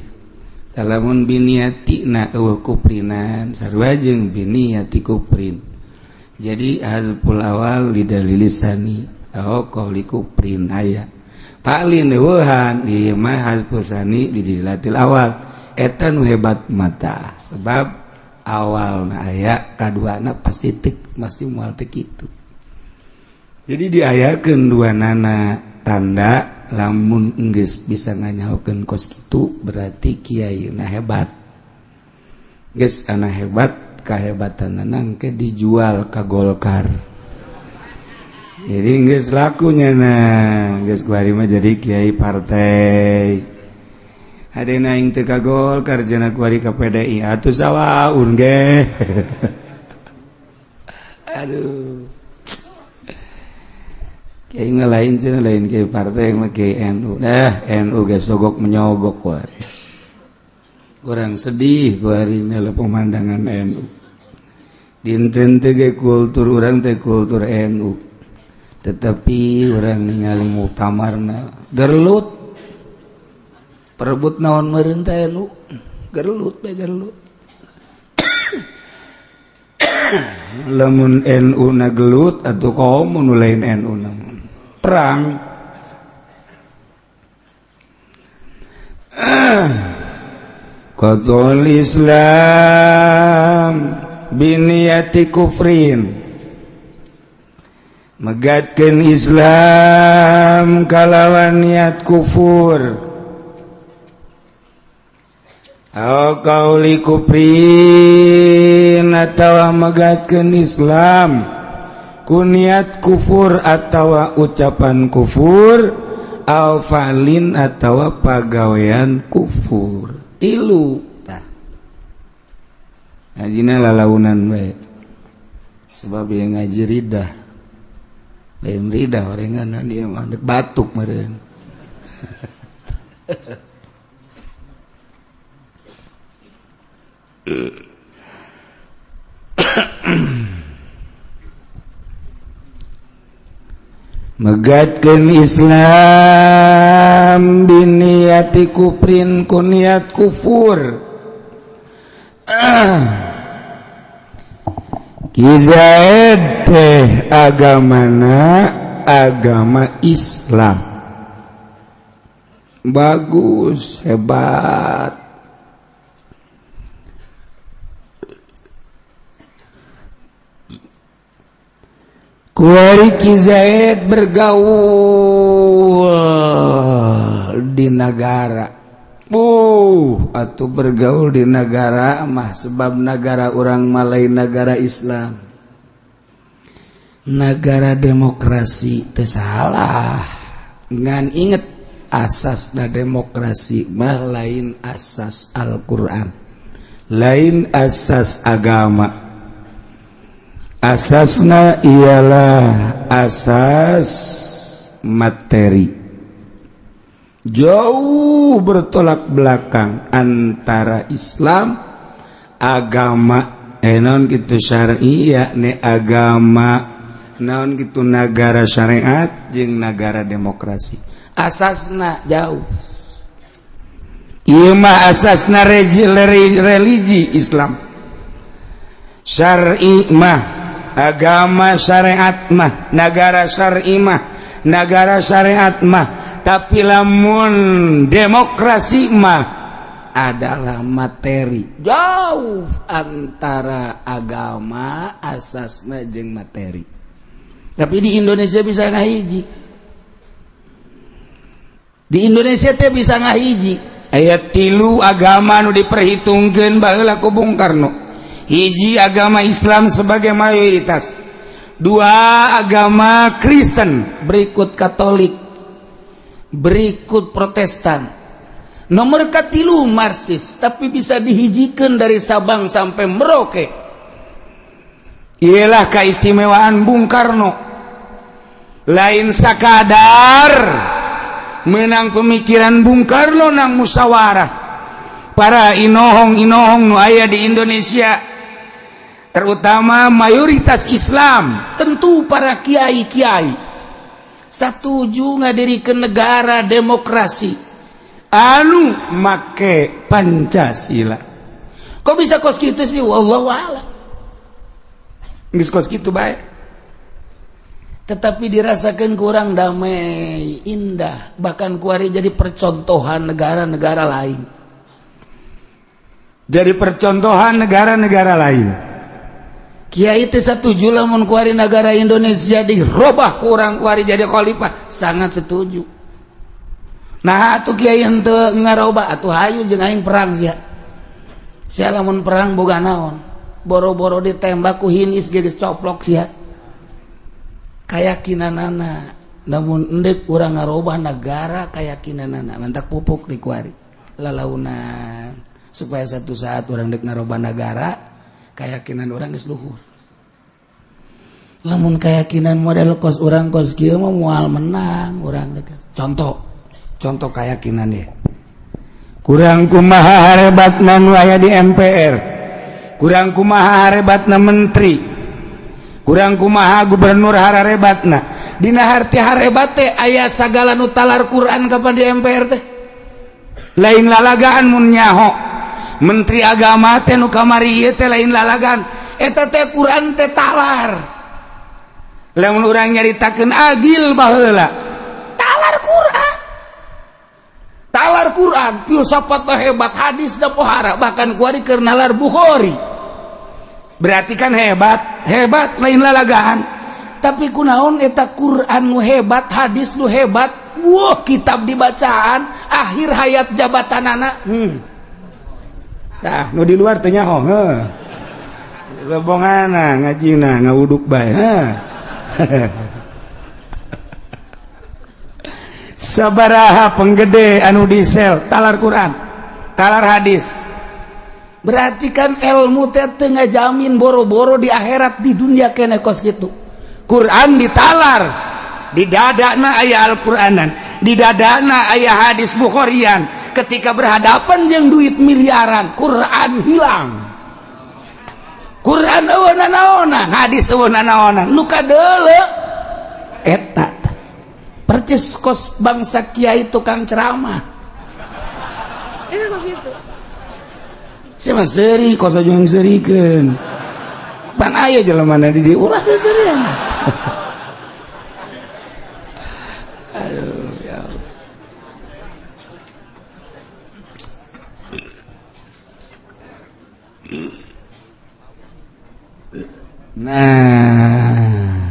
Lamun biniyati na eueuh kufrinan sarua jeung biniyati kufrin. Jadi hazful awal lidalili sani au qauli kufrin aya fa'lin eueuhan ieu mah hazful sani lidilatil awal. Eta nu hebat mata sebab awalna aya kaduana pasti teu masih moal teu kitu. Jadi diayakeun dua nana tanda lamun enggeus bisa nganyahokeun kos kitu berarti kiai na hebat. Geus ana hebat kahebatanna engke dijual ka Golkar. Jadi geus lakunya nah geus kuari mah jadi kiai partai. Hadena aing teu ka Golkar cenah kuari ka PDI atuh sawaun ge. Aduh. Kiai mah lain cenah, lain kiai partai mah kiai NU. Dah NU ge sogok menyogok kuari. Kurang sedih kuari nela pemandangan NU. Dinten teh ge kultur urang teh kultur NU. Tetapi urang ningali muktamarna gerelut. Perebut naon meureun teh NU. Gerelut teh gerelut. Lamun NU na gelut atuh kaum nu lain NU na perang. Qatul Islam biniyati kufrin, megatkeun Islam kalawan niat kufur. Au qauli kufrin atawa megatkeun Islam ku niat kufur atawa ucapan kufur, au fa'lin atawa pagawean kufur. Tilu tah ngajina lalaunan bae sebab ieu ngaji ridah lain ridah orengan dia mah dek batuk meureun. Megatkeun Islam biniyati kufrin ku niat kufur. Ki Zaid teh agamana agama Islam, bagus hebat. Kuari Ki Zaid bergaul di nagara. Atau bergaul di nagara mah sebab nagara urang malai nagara Islam. Nagara demokrasi teu salah. Ngan inget asasna demokrasi mah lain asas Al-Qur'an, lain asas agama. Asasna ialah asas materi. Jauh bertolak belakang antara Islam agama naon kitu syar'i yakni agama naon kitu nagara syariat jeung nagara demokrasi. Asasna jauh. Ieu mah asasna religi Islam. Syar'i mah agama syariat mah nagara syar'i mah nagara syariat mah. Tapi lamun demokrasi mah adalah materi. Jauh antara agama asasna jeung materi. Tapi di Indonesia bisa ngahiji. Di Indonesia teh bisa ngahiji. Aya 3 agama nu diperhitungkeun baheula ku Bung Karno. Hiji agama Islam sebagai mayoritas, 2 agama Kristen, berikut Katolik, berikut Protestan, nomor katilu Marxis, tapi bisa dihijikan dari Sabang sampai Merauke. Ialah keistimewaan Bung Karno. Lain sakadar Menang pemikiran Bung Karno nang musyawarah para inohong-inohong nu aya di Indonesia, terutama mayoritas Islam, tentu para kiai-kiai satuju ngadirikan negara demokrasi anu make Pancasila. Kok bisa kos gitu sih? Wallahu a'lam. Geus kos kitu bae, tetapi dirasakan kurang damai, indah, bahkan kuari jadi percontohan negara-negara lain, jadi percontohan negara-negara lain. Kiai teh setuju lamun kuari negara Indonesia dirobah kurang kuari jadi khalifah, sangat setuju. Nah, atuh kiai henteu ngarobah, atuh hayu jeung aing perang sia. Sia lamun perang boga naon? Boro-boro ditembak ku hinis ge geus coplok sia. Kayakinanana namun endek urang ngarobah negara, kayakinanana mantak pupuk di kuari lalaunan supaya satu saat urang dek ngarobah negara, keyakinan urang geus luhur. Lamun keyakinan model kos urang kos kieu mah moal menang urang dek. Contoh, contoh keyakinan dia kurang kumaha hebatna nu aya di MPR, kurang kumaha hebatna menteri, kurang kumaha gubernur hararebatna. Dina harti harebat teh aya sagala nu talar Quran kapan di MPR teh. Lain lalagaan mun nyaho menteri agama teh nu kamari ieu teh, lain lalagaan, eta teh Quran teh talar. Lamun urang nyaritakeun Agil baheula talar Quran, talar Quran, filsafat hebat, hadis da pohara, bahkan kuari keur nalar Bukhari, berarti kan hebat, hebat, lain lalagaan. Tapi kunaon eta Quran nu hebat, hadis nu hebat, wah, kitab dibacaan, akhir hayat jabatan anak. Nah, nu di luar teh nyaho, heuh. Lebongana ngajina ngawuduk bae, heuh. Sabaraha penggede anu diesel talar Quran, talar hadis. Berarti kan ilmu teh teu ngajamin boro-boro di akhirat, di dunia kene kos gitu. Quran ditalar, di dadana aya Al-Qur'anan, di dadana aya hadis Bukharian. Ketika berhadapan jeung duit miliaran, Quran hilang. Quran eueuh nanaonan, hadis eueuh nanaonan, nu kadeuleu eta percis kos bangsa kiai tukang ceramah. Ini kos gitu. Saya mah seuri kos aja yang seurikeun. Pan aya jelema di dieu ulah seuseurian. Aduh, ya Allah. Nah,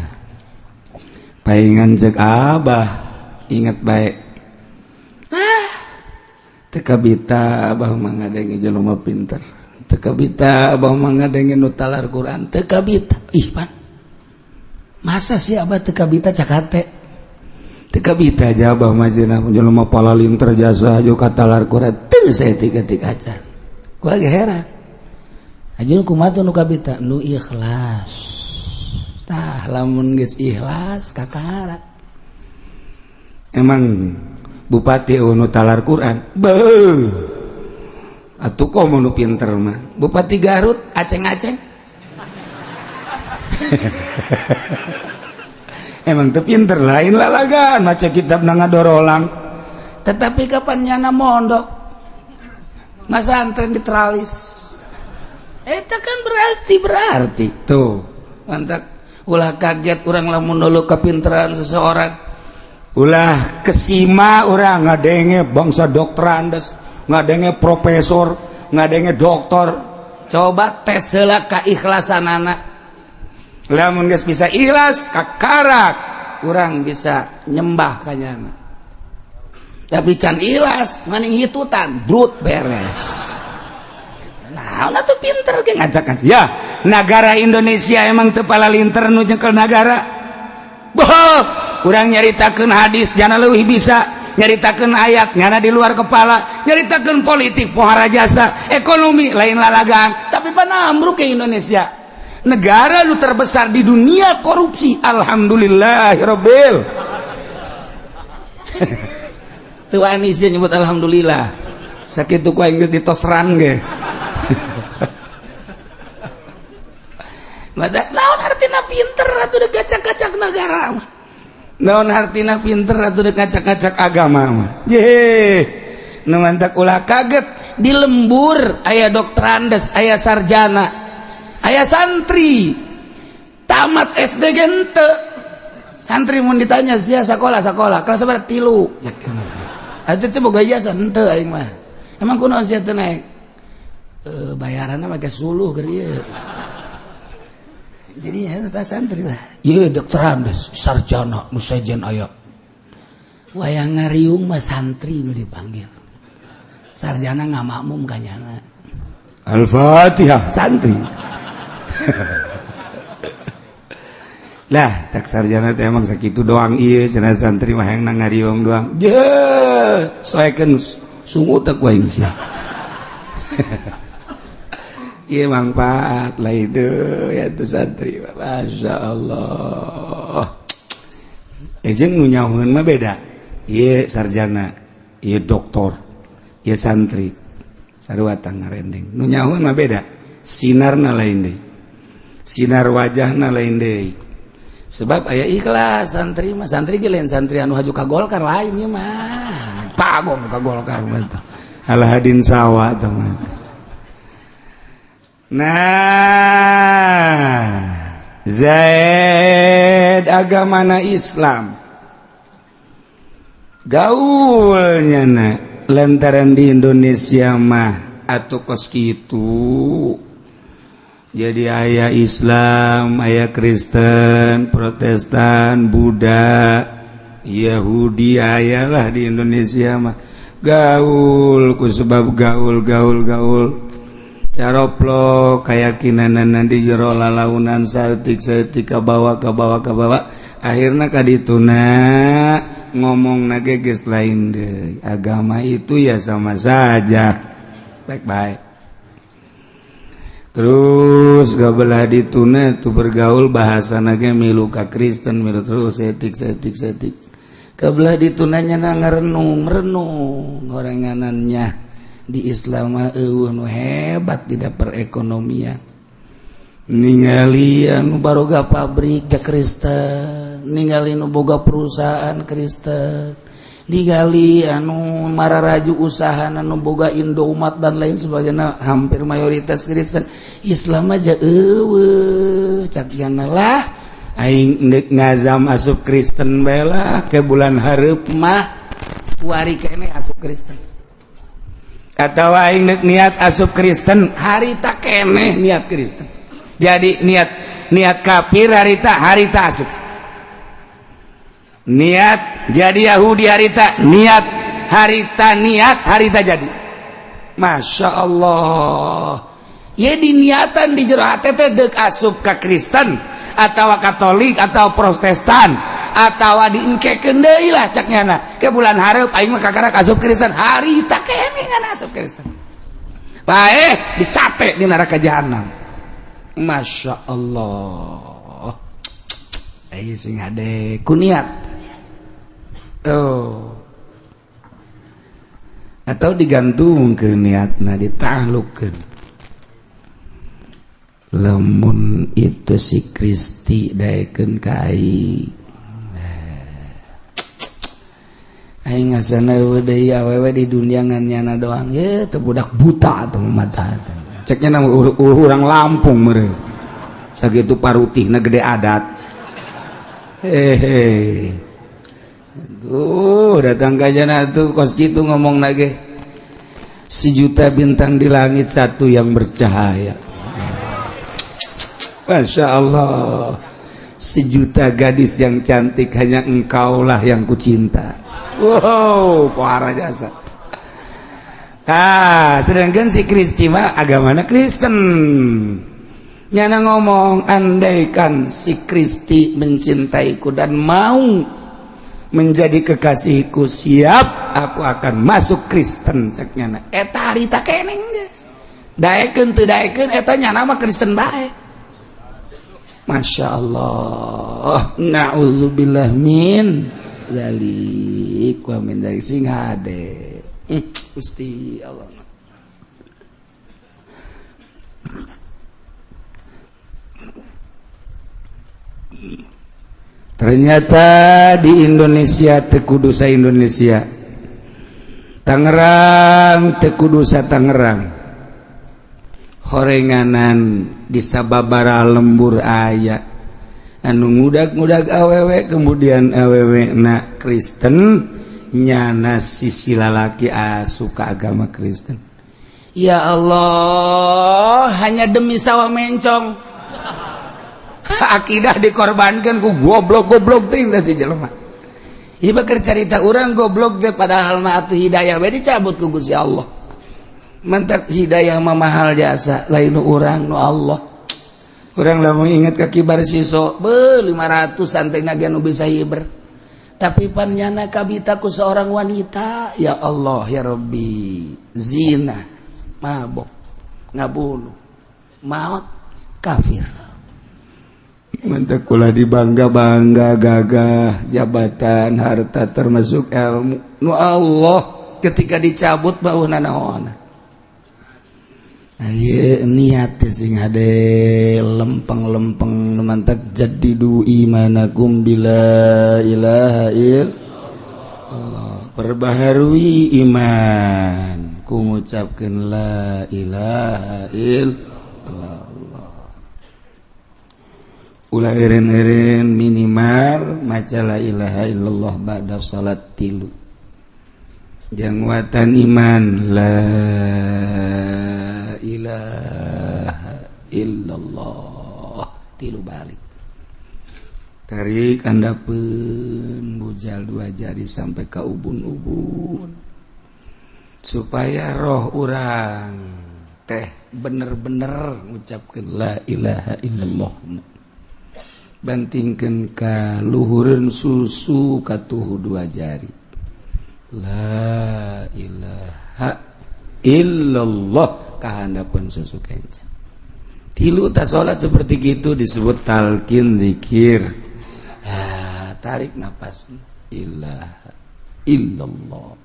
paingan cek Abah ingat baik. Ah, teu kabita Abah mah ngadenge jelema pinter. Teu kabita Abah mah ngadenge nu talar Quran, teu kabita. Ih, pan. Masa sih Abah teu kabita cak hate? Teu kabita aja Abah mah cenah jelema palalinter jasa jo katalar Quran. Teu saya tika-tika acan. Gua lagi heran. Ajun kumaha tuh nu kabita? Nu ikhlas. Tah, lamun geus ikhlas kakara. Emang bupati nu talar Quran? Beuh. Atuh komo nu pinter mah. Bupati Garut aceng-aceng. Emang teu pinter, lain lalagaan maca kitab na ngadorolang. Tetapi kapan nyana mondok? Masantren di teralis. Eta kan berarti berarti tuh. Mantap. Ulah kaget urang lamun dulu kepinteran seseorang. Ulah kesima urang ngadenge bangsa doktorandes, ngadenge profesor, ngadenge doktor. Coba tes heula keikhlasanana. Lamun geus bisa ikhlas kakarak, urang bisa nyembah ka nyana. Tapi can ikhlas maning hitutan, brut beres. Nah, tuh pinter ge ngajakan. Ya, negara Indonesia emang teu palalinter nu nyekel nagara. Boh, urang nyaritakeun hadis jana leuwih bisa, nyaritakeun ayat nyana di luar kepala, nyaritakeun politik pohara jasa, ekonomi lain lalagaan, tapi pan ambruk ke Indonesia. Negara lu terbesar di dunia korupsi. Alhamdulillahirabbil. Teu wani sia nyebut alhamdulillah. Sakitu ku aing geus ditosran ge. Madak naon artina pinter atuh deuk kacak-kacak negara mah. Naon artina pinter atuh deuk kacak-kacak agama mah. Ye. Nu mantak ulah kaget di lembur aya doktorandes, aya sarjana, aya santri. Tamat SD ge henteu. Santri mun ditanya sia sakola sakola kelas sabaraha 3. Atuh teh boga ijazah henteu aing mah. Emang kunaon sia teu naik? Bayaranna make suluh keur ieu. Jadi ya santri lah. Ieu doktorandes, sarjana nu sejen aya. Wayang ngariung mah santri nu dipanggil. Sarjana ngamakmum kanyana. Al-Fatihah santri. Lah cak sarjana teh emang sakitu doang ieu cenah santri mah hayang ngariung doang. Je, soekeun sungut teh ku aing sia. Ieu manfaat lain deui atuh santri. Masya Allah. Jeung nu nyahoeun mah beda. Ieu sarjana, ieu doktor, ieu santri. Sarua tah ngarendeng. Nu nyahoeun mah beda. Sinarna lain deui. Sinar wajahna lain deui. Sebab aya ikhlas santri mah, santri ge lain santri anu haju ka Golkar lain ieu mah. Pagong ka Golkar mah teh. Alahadin sawa teh mah. Nah, Zaid agamana Islam. Gaulnya na lantaran di Indonesia mah atuh kos kitu. Jadi aya Islam, aya Kristen, Protestan, Buddha, Yahudi aya lah di Indonesia mah. Gaul ku sebab gaul gaul gaul. Caroplok keyakinan di jero lalaunan saeutik-saeutik kabawa kabawa kabawa akhirna kadituna ngomong nage geus lain deui. Agama itu ya sama saja baik-baik. Terus gabelah dituna tuh bergaul bahasa nage milu ka Kristen milu terus etik setik setik. Kabelah ditunanya na ngerenung renung gorenganannya di Islam mah eueuh nu hebat tidak perekonomian. Ningali anu baroga pabrik ke Kristen, ningali nu boga perusahaan Kristen, ningali anu mararaju usaha anu boga Indomaret dan lain sebagainya hampir mayoritas Kristen. Islam aja eueuh cak jana lah aing deuk ngazam asup Kristen bae lah ke bulan hareup mah kuari keneh asup Kristen. Atau aing deuk niat asup Kristen harita keneh niat Kristen. Jadi niat niat kafir harita harita asup. Niat jadi Yahudi harita niat harita niat harita jadi. Masya Allah. Ya diniatan di jero hate teh deuk asup ka Kristen atau Katolik atau Protestan atau diengkekeun deui lah cak nyana. Ke bulan hareup aing mah kakarak asup Kristen harita keneh ngan asup Kristen. Bae disate di neraka jahanam. Masya Allah. Ayo sing hade ku niat. Oh. Atau digantungkeun niatna ditaklukkeun. Lamun itu si Kristi daekeun ka aing. Aing ngasana deui awewe di dunia ngan nyana doang. Ye teu budak buta atuh mata. Ceknya nama urang Lampung meureun. Sakitu parutihna gede adat. Hehe. Duh, datang ka jana tuh kos kitu ngomong lagi. Sejuta bintang di langit satu yang bercahaya. Masya Allah. Sejuta gadis yang cantik hanya engkaulah yang kucinta. Wow, parah jasa. Ah, sedangkan si Kristi mah agamana Kristen. Nyana ngomong, andaikan si Kristi mencintaiku dan mau menjadi kekasihku, siap aku akan masuk Kristen cek nyana. Eta harita keneng geus. Daekeun teu daekeun eta nyana mah Kristen bae. Masya Allah. Na'udzubillah min dzalik wa min dzalik sing hade. Gusti Allah. Ternyata di Indonesia teu kudu sa Indonesia, Tangerang teu kudu sa Tangerang, horenganan di sababara lembur aya anu ngudag-ngudag awewe, kemudian awewe na Kristen, nyana sisi lalaki asuka agama Kristen. Ya Allah, hanya demi sawah mencong akidah dikorbankan ku goblok-goblok teh si jelema. Ieu keur carita urang goblok teh, padahal mah atuh hidayah we dicabut ku Gusti Allah. Mantap hidayah mah mahal jasa, lain nu urang nu Allah. Urang lamun inget ka kibar siso, beuh 500 santai ge nu bisa hiber. Tapi pan nyana kabita ku seorang wanita, ya Allah ya Rabbi, zina, mabok, ngabunuh, maut, kafir. Mantap kula dibangga-bangga gagah jabatan harta termasuk ilmu nu Allah ketika dicabut bauhna naon. Aye niat sing hade lempeng-lempeng nu mantak jadidu imanakum bila ilaha illallah. Perbaharui iman ku ngucapkeun la ilaha illallah. Ulah eren-eren minimal maca la ilaha illallah ba'da salat tilu. Janguatan iman la ilaha illallah tilu balik. Tarik andapeun bujal dua jari sampai ka ubun-ubun supaya roh urang teh bener-bener ngucapkeun la ilaha illallah. Bantingkeun ka luhureun susu katuhu dua jari la ilaha illallah kahandapeun susu kenca tilu ta salat seperti gitu disebut talqin zikir. Tarik napas ilaha illallah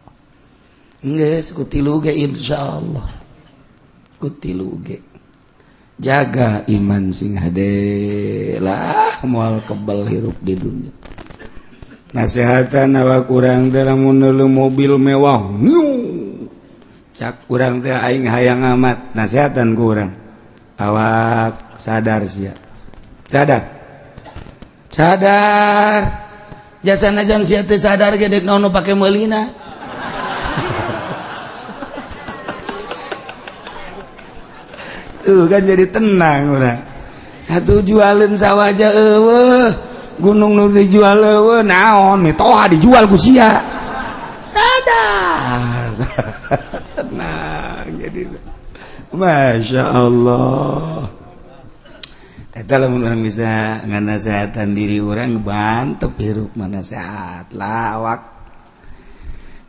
geus ku tilu ge insyaallah ku tilu ge. Jaga iman sing hade lah moal kebal hirup di dunia. Nasehatan awak urang teh lamun neuleuh mobil mewah niu cak urang teh aing hayang amat, nasehatan ku urang awak sadar sia, sadar sadar jasa najan sia teu sadar ge deuk naon pake meulina. Tuh kan jadi tenang urang. Atuh jualin sawah aja eueuh, gunung nu dijual eueuh naon mitoha dijual ku sia. Sadar. Tenang jadi. Masya Allah. Eta lamun urang bisa nganasehatan diri urang bantep hirup mana sehat lah awak.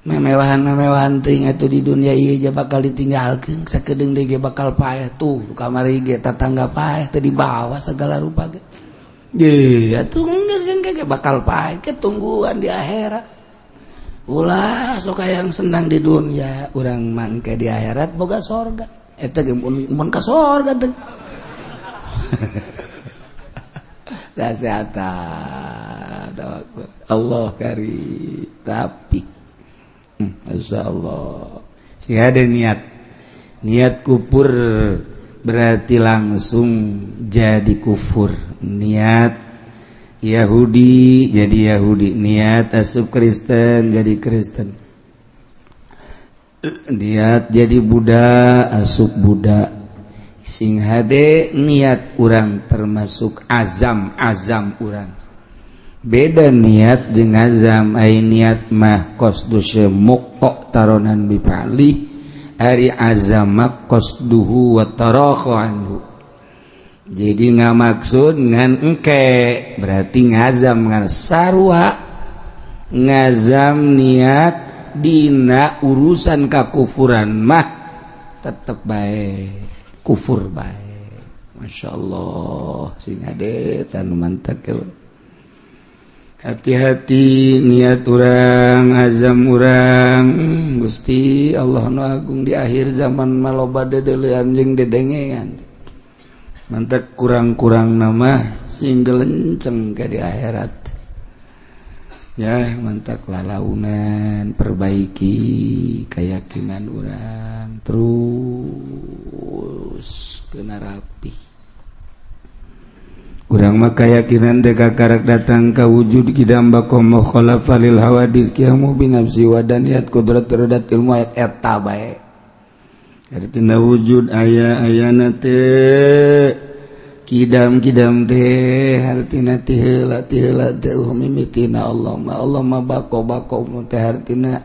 Memewahan-memewahan teuing atuh di dunia ieu je bakal ditinggalkeun sakedeung deui ge bakal paeh tuh kamari ge tatangga paeh teu dibawa segala rupa ge. Ye atuh geus engke ge bakal paeh ke tungguan di akhirat. Ulah sok hayang senang di dunia, urang mangke di akhirat boga sorga. Eta ge mun ka sorga teh. Nasehatan Allah kari rapi. Masya Allah. Si ada niat, niat kufur berarti langsung jadi kufur. Niat Yahudi jadi Yahudi, niat asup Kristen jadi Kristen, niat jadi Buddha asup Buddha. Sing hade niat urang termasuk azam-azam urang. Beda niat jeung azam, ai niat mah qasdu symuq taronan bipali, ari azam qasduhu wa tarakhu anhu. Jadi ngamaksud ngan engke berarti ngazam ngan sarua ngazam niat dina urusan kakufuran mah tetep bae kufur bae. Masya Allah sing hade tanu mantak. Hati-hati niat urang, azam urang. Gusti Allah nu agung, di akhir zaman mah loba dedeulean jeung dedengean. Mantak kurang-kurang nama sing gelenceng ke di akhirat. Ya, mantak lalaunan, perbaiki keyakinan urang terus kena rapi. Urang mah keyakinan teh kakarek datang ka wujud kidam baqa mukhalafa lil hawadits qiyamu bi nafsi wa daniyat qudrat iradat ilmu ayat eta bae. Artina wujud aya ayana teh kidam kidam teh hartina ti heula, ti heula teh mimitina Allah mah, Allah mah bako bako teh hartina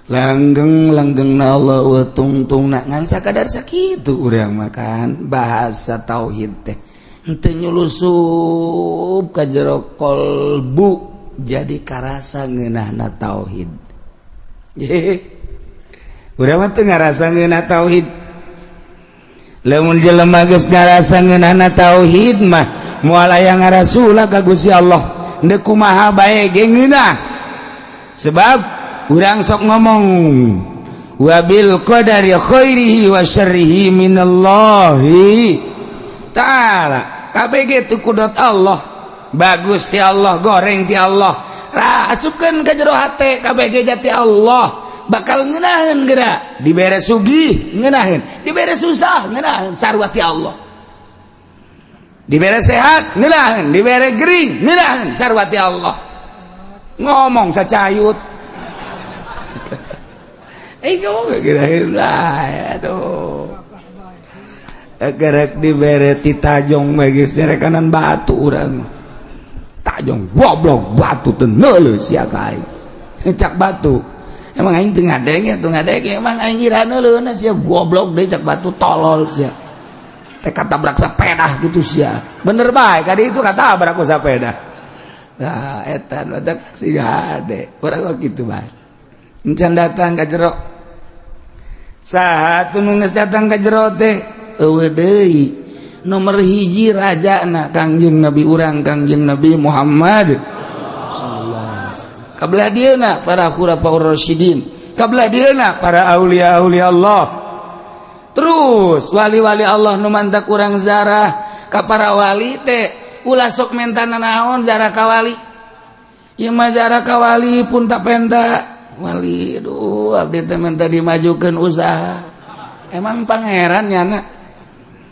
langgeng langgeng na Allah wa tungtung na ngan sakadar sakitu urang makan bahasa tauhid teh henteu nyulusup ka jero kolbu jadi karasa ngeunahna tauhid. Urang mah teu ngarasa ngeunah tauhid. Lamun jelema geus ngarasa ngeunahna tauhid mah moal aya ngarasula ka Gusti Allah, deuk kumaha bae ge ngeunah. Sebab urang sok ngomong wabil qadari khairihi wa syarrihi minallahi ta'ala. KBG itu kudrat Allah, bagus ti Allah, goreng ti Allah, asupkeun ka jero hate KBG jati Allah, bakal ngeunaheun geura. Dibere sugih ngeunaheun, dibere susah ngeunaheun, sarua ti Allah. Dibere sehat ngeunaheun, dibere gering ngeunaheun, sarua ti Allah. Ngomong sacayut, eh ngomong geura, aduh. Gerek dibere ti tajong magis rekanan batu, urang tajong goblok, batu teu neuleuh sia ka aing. Cak batu, emang aing teu ngadenge, teu ngadenge, emang aing ira neuleuhna sia, goblok deui. Cak batu, tolol sia teh, katabrak sepeda gitu sia. Bener bae, kadi itu katabrak ku sepeda. Nah, eta badak siga hade urang kok kitu bae. Encan datang ka jero. Saha tuh nu geus datang ka jero teh? Eueuh deui, nomor hiji rajana Kangjeng Nabi urang, Kangjeng Nabi Muhammad sallallahu alaihi wasallam. Kabelah dieuna para khulafaur rasyidin, kabelah dieuna para aulia aulia Allah, terus wali-wali Allah. Nu mantak urang zarah ka para wali teh ulah sok menta naon zarah ka wali. Ieu mah zarah ka wali pun tak penta wali. Aduh, abdi teh menta dimajukeun usaha. Emang pangeran nyana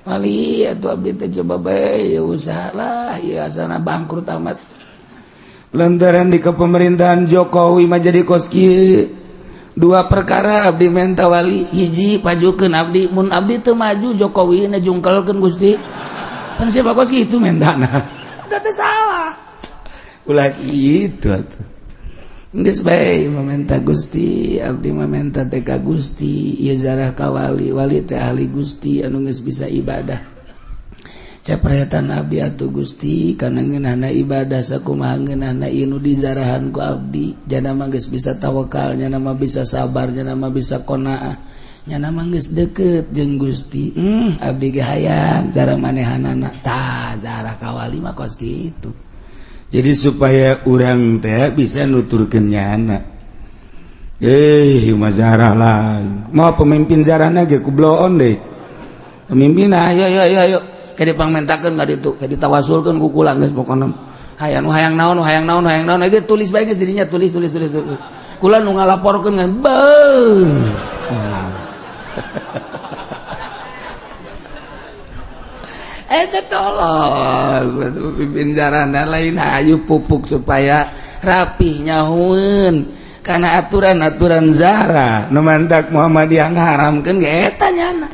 wali atuh? Abdi teh coba bae ya usaha lah ya, asana bangkrut amat lantaran di kepemerintahan Jokowi mah jadi kos kieu. Dua perkara abdi menta wali: hiji, pajukeun abdi, mun abdi teu maju Jokowi na jungkelkeun Gusti. Kan siapa kos kitu mentana? Eta teh salah, ulah kitu atuh. Geus bae meminta Gusti, abdi meminta teh ka Gusti, ieu zarah ka wali, wali teh ahli Gusti anu geus bisa ibadah. Cepretan abdi atuh Gusti kana ngeunahna ibadah, sakumaha ngeunahna ieu nu dizarahan ku abdi. Jana mah geus bisa tawakal, nyana mah bisa sabar, nyana mah bisa qanaah, nyana mah geus deukeut jeung Gusti. Abdi ge hayang cara manehanana. Tah, zarah ka wali mah kos kitu. Jadi supaya urang teh bisa nuturkeun nyana, eh mah zarah lah, mau pemimpin zarahna ge kubloon deh pemimpin. Ayo ayo ayo ayo, kayak dipangmentakeun ka ditu, kayak ditawasulkeun ku kula. Geus pokona hayang nu hayang naon, nu hayang naon, hayang naon ge tulis bae geus dirinya, tulis tulis tulis tulis. Kula nu ngalaporkeun kan beuh. Eta tolol pimpin jarana lain. Ayu pupuk supaya rapih, nyahueun karena aturan-aturan zara. Nu mantak Muhammadiyah ngaharamkeun ge eta nyana,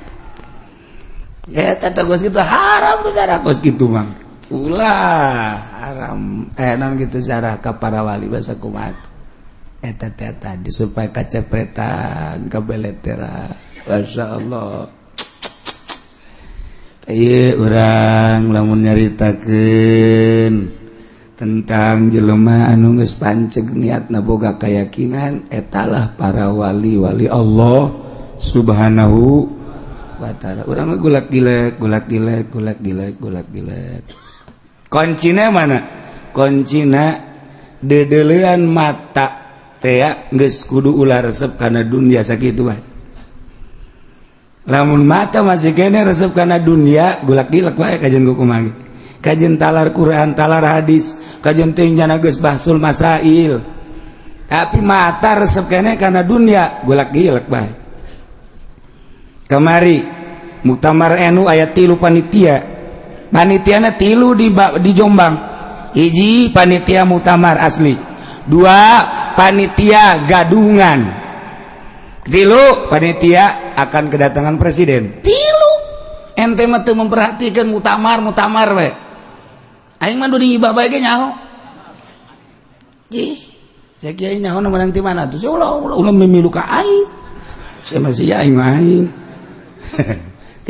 eta teh kos kitu haram tuh zara kos kitu mah, ulah haram eh non gitu zarah ka para wali bahasa kumaha eta teh tadi supaya kacepretan kabeletera. Masya Allah. Iya, urang lamun nyaritakeun tentang jelema anu geus panceg niatna boga keyakinan, etalah para wali-wali Allah Subhanahu wa taala. Urang mah gulak gilek, gulak gilek, gulak gilek, gulak gilek. Kuncina mana? Kuncina Dedelean mata teh geus kudu ulah resep kana dunia sakitu bae. Lamun mata masih kene resep kana dunia, gulak-gilak wae kajian ku kumaha. Kajian talar Quran, talar hadis, kajian teh nyana geus bahsul masail. Tapi mata resep kene kana dunia, gulak-gilak bae. Kamari Muktamar NU aya 3 panitia. Panitiana 3 di Jombang. Hiji panitia muktamar asli, 2 panitia gadungan, 3 panitia akan kedatangan presiden. 3 ente mah teu memperhatikan muktamar muktamar we. Aing mah di ngibah bae ge nyaho. Ih, saya kiai nyaho nu menang ti mana tuh? Saya ulah ulah ulah mimilu ka aing. Saya masih aing mah aing.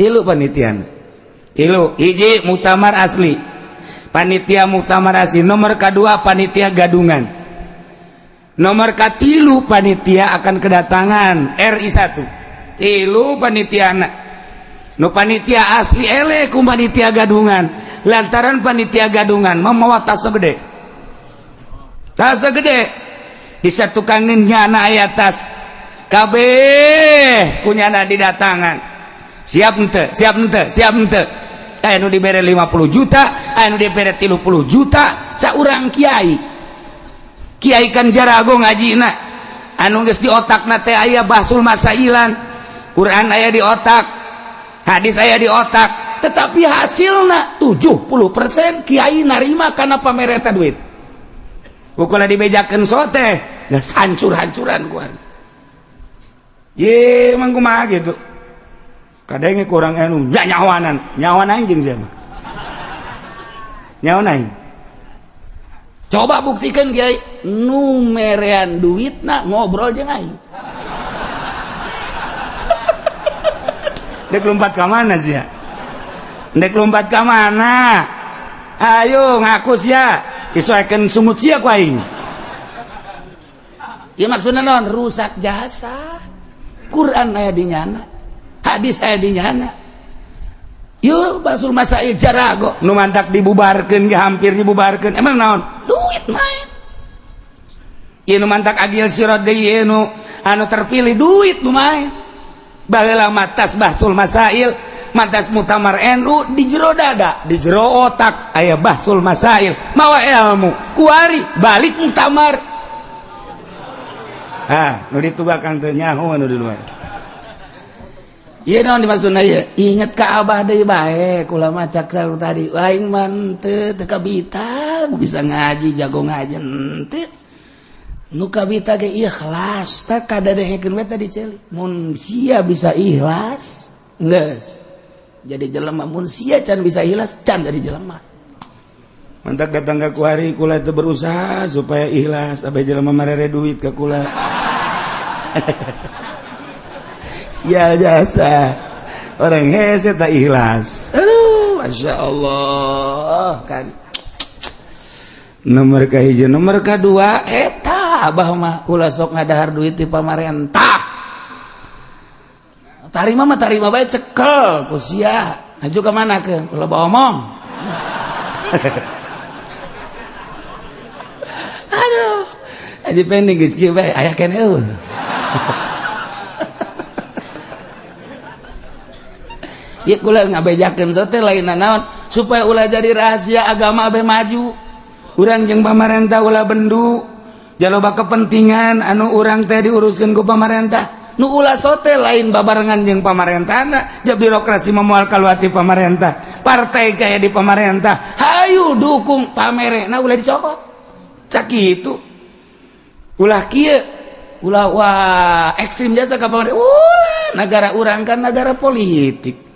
3 panitiana. 3, hiji muktamar asli. Panitia muktamar asli, nomor kedua panitia gadungan. Nomor katilu panitia akan kedatangan RI 1. 3 panitiana. Nu panitia asli eleh ku panitia gadungan. Lantaran panitia gadungan memawa tas gede. Tas gede. Disatukangeun nyana aya tas. Kabeh ku nyana didatangan. Siap henteu? Siap henteu? Siap henteu? Aya nu dibere 50 juta, aya nu dibere 30 juta, saurang kiai. Kiai kan jarago ngajina. Anu geus di otakna teh aya bahsul masailan. Quran aya di otak, hadis aya di otak, tetapi hasilna 70% kiai narima kana pamereta duit. Pokokna dibejakeun sote, geus hancur-hancuran ku ari. Ye, emang kumaha gitu. Kadang kurang anu nyawanan, nyawan aing jeung sia mah. Nyawan aing. Coba buktikan kiai nu merean duitna ngobrol jeung aing. Dek lompat ka mana sia? Dek lompat ka mana? Ayo ngaku sia, isoekeun sungut sia ku aing. Ieu maksudna naon? Rusak jasa. Quran aya di nyana, hadis aya di nyana. Yeuh basul masail jarago nu mantak dibubarkeun ge hampir dibubarkeun. Emang naon? Duit main. Ieu nu mantak Agil Sirot deui ieu nu anu terpilih duit nu main. Baheula matas bahsul masail, matas muktamar NU di jero dada, di jero otak aya bahsul masail, mawa ilmu, kuari balik muktamar. Ah, nu ditugakan teu nyaho anu di luar. Ieu naon dimaksudna ieu? Inget ka abah deui bae, kula mah cak tadi, aing mah teu teu kabita bisa ngaji, jago ngaji henteu. Nu kabita ge ikhlas, tah kadadehekeun we tadi ceuli. Mun sia bisa ikhlas, geus jadi jelema. Mun sia can bisa ikhlas, can jadi jelema. Mantak datang ka kuari kula teu berusaha supaya ikhlas, abeh jelema marere duit ka kula. Sial jasa. Orang hese tak ikhlas. Aduh, Masya Allah kan. Nomor kahiji, nomor kedua eta abah mah ulah sok ngadahar duit di pamarentah. Tarima mah tarima bae cekel ku sia. Maju ka mana keun? Ulah bawa omong. Aduh, aja pending geus kieu bae aya keneh eueuh. Ieu kula ngabejakeun sote lain naon supaya ulah jadi rahasia agama abe maju. Urang jeung pamarentah ulah bendu. Jaloba kepentingan anu urang teh diuruskeun ku pamarentah. Nu ulah sote lain babarengan jeung pamarentahna, ja birokrasi moal kaluar ti pamarentah. Partai kaya di pamarentah, hayu dukung pamerena ulah dicokot. Cak kitu. Ulah kieu, ulah wah ekstrim jasa ka pamarentah. Ulah negara urang kan negara politik.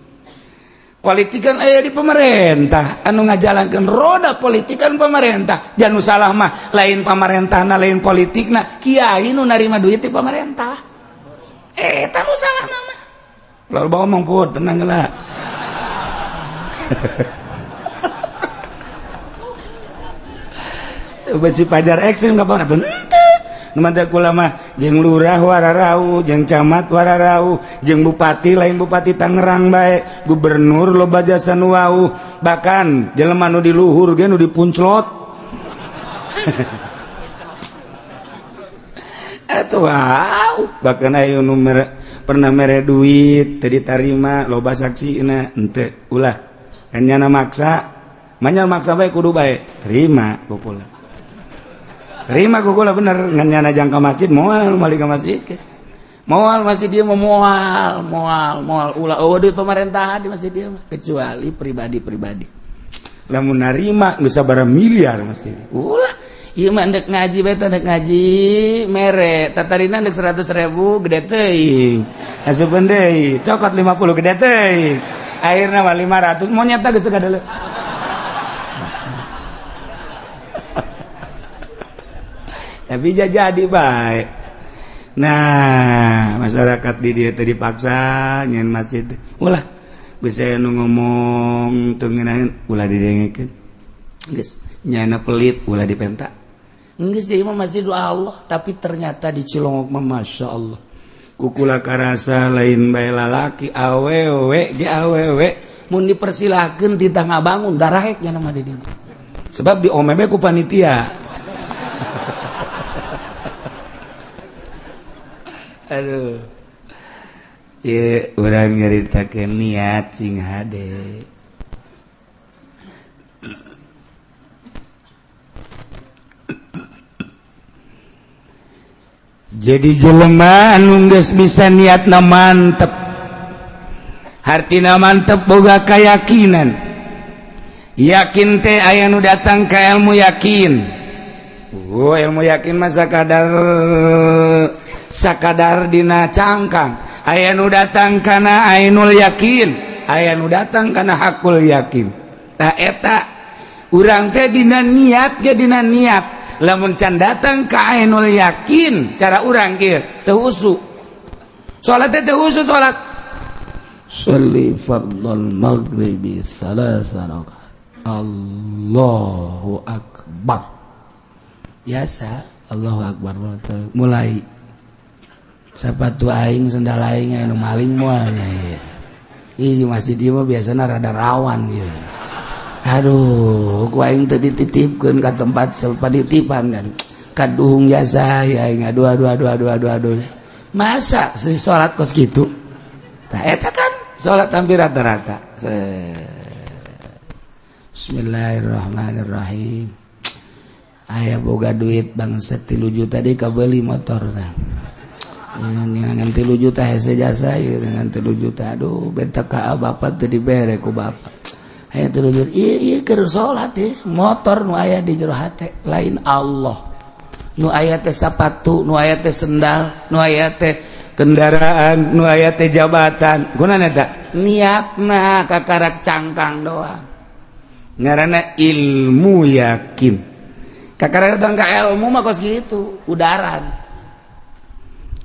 Politik kan aya di pemerintah, anu ngajalankeun roda politik kan pemerintah. Jangan salah mah lain pamarentahna lain politikna, kiai nu narima duit di pemerintah. Eta nu salah mah. Lalu bawa omong pun tenang lah. Besi pajar ekstrim kapan atuh henteu. Nu mantak kula mah jeung lurah wararau, jeung camat wararau, jeung bupati lain bupati Tangerang bae, gubernur loba jasa nu wau, bahkan jelema nu di luhur ge nu dipunclot. Atuh wow, bahkan ayo nu pernah mere duit teu ditarima loba saksina henteu ulah. Kan nyana maksa, manya maksa bae kudu bae. Terima ku kula. Terima ku kula bener ngan nyana jang ka masjid moal balik ka masjid ke. Moal masjid dia mau moal, moal, moal ulah eueuh duit pemerintahan di masjid dia mah kecuali pribadi-pribadi. Lamun narima geus sabaraha miliar masjid. Ulah ieu mah ndek ngaji bae teh ndek ngaji mere tatarina ndek 100.000 gede teuing. Asupeun deui cokot 50 gede teuing. Akhirna mah 500 monyet geus teu kadeuleu. Tapi jadi bae. Nah, masyarakat di dia teh dipaksa nyen masjid. Ulah bisa nu ngomong teu ngeunaheun ulah didengekeun. Geus nyana pelit ulah dipenta. Geus ieu mah masjid Allah, tapi ternyata di Cilongok mah Masya Allah. Kukula karasa lain bae lalaki awewe ge awewe mun dipersilahkeun ti tangga bangun darahek nya mah di dieu. Sebab di omebe ku panitia. Aduh. Ieu urang nyaritakeun niat sing hade. Jadi jelema anu geus bisa niatna mantep. Hartina mantep boga keyakinan. Yakin teh aya nu datang ka ilmu yakin. Oh, ilmu yakin mah sakadar dina cangkang. Aya nu datang kana ainul yakin, aya nu datang kana hakul yakin. Tah eta urang teh dina niat ge dina niat. Lamun can datang ka ainul yakin cara urang kieu teu husu. Salat teh teu husu salat. Sholli fardhal maghribi salasa rakaat. Allahu akbar. Biasa Allahu akbar mulai sapatu aing sendal aing anu maling moal nya ieu. Ih masjid ieu mah biasana rada rawan ieu. Aduh, ku aing teu dititipkeun ka tempat panitipan kan. Kaduhung jasa ya aing aduh aduh aduh aduh aduh aduh. Masa si salat kos kitu? Tah eta kan salat hampir rata-rata. Bismillahirrahmanirrahim. Aya boga duit bangsa 3 juta deui kabeuli motor tah. Ngan 3 juta hese jasa ieu ngan 3 juta. Aduh, beta ka bapak teu dibere ku bapak. Aya 3 juta. Ieu ieu keur salat ieu motor nu aya di jero hate lain Allah. Nu aya teh sapatu, nu aya teh sendal, nu aya teh kendaraan, nu aya teh jabatan. Gunana eta? Niatna kakarak cangkang doang. Ngaranna ilmu yakin. Kakarak datang ka ilmu mah kos kitu, udaran.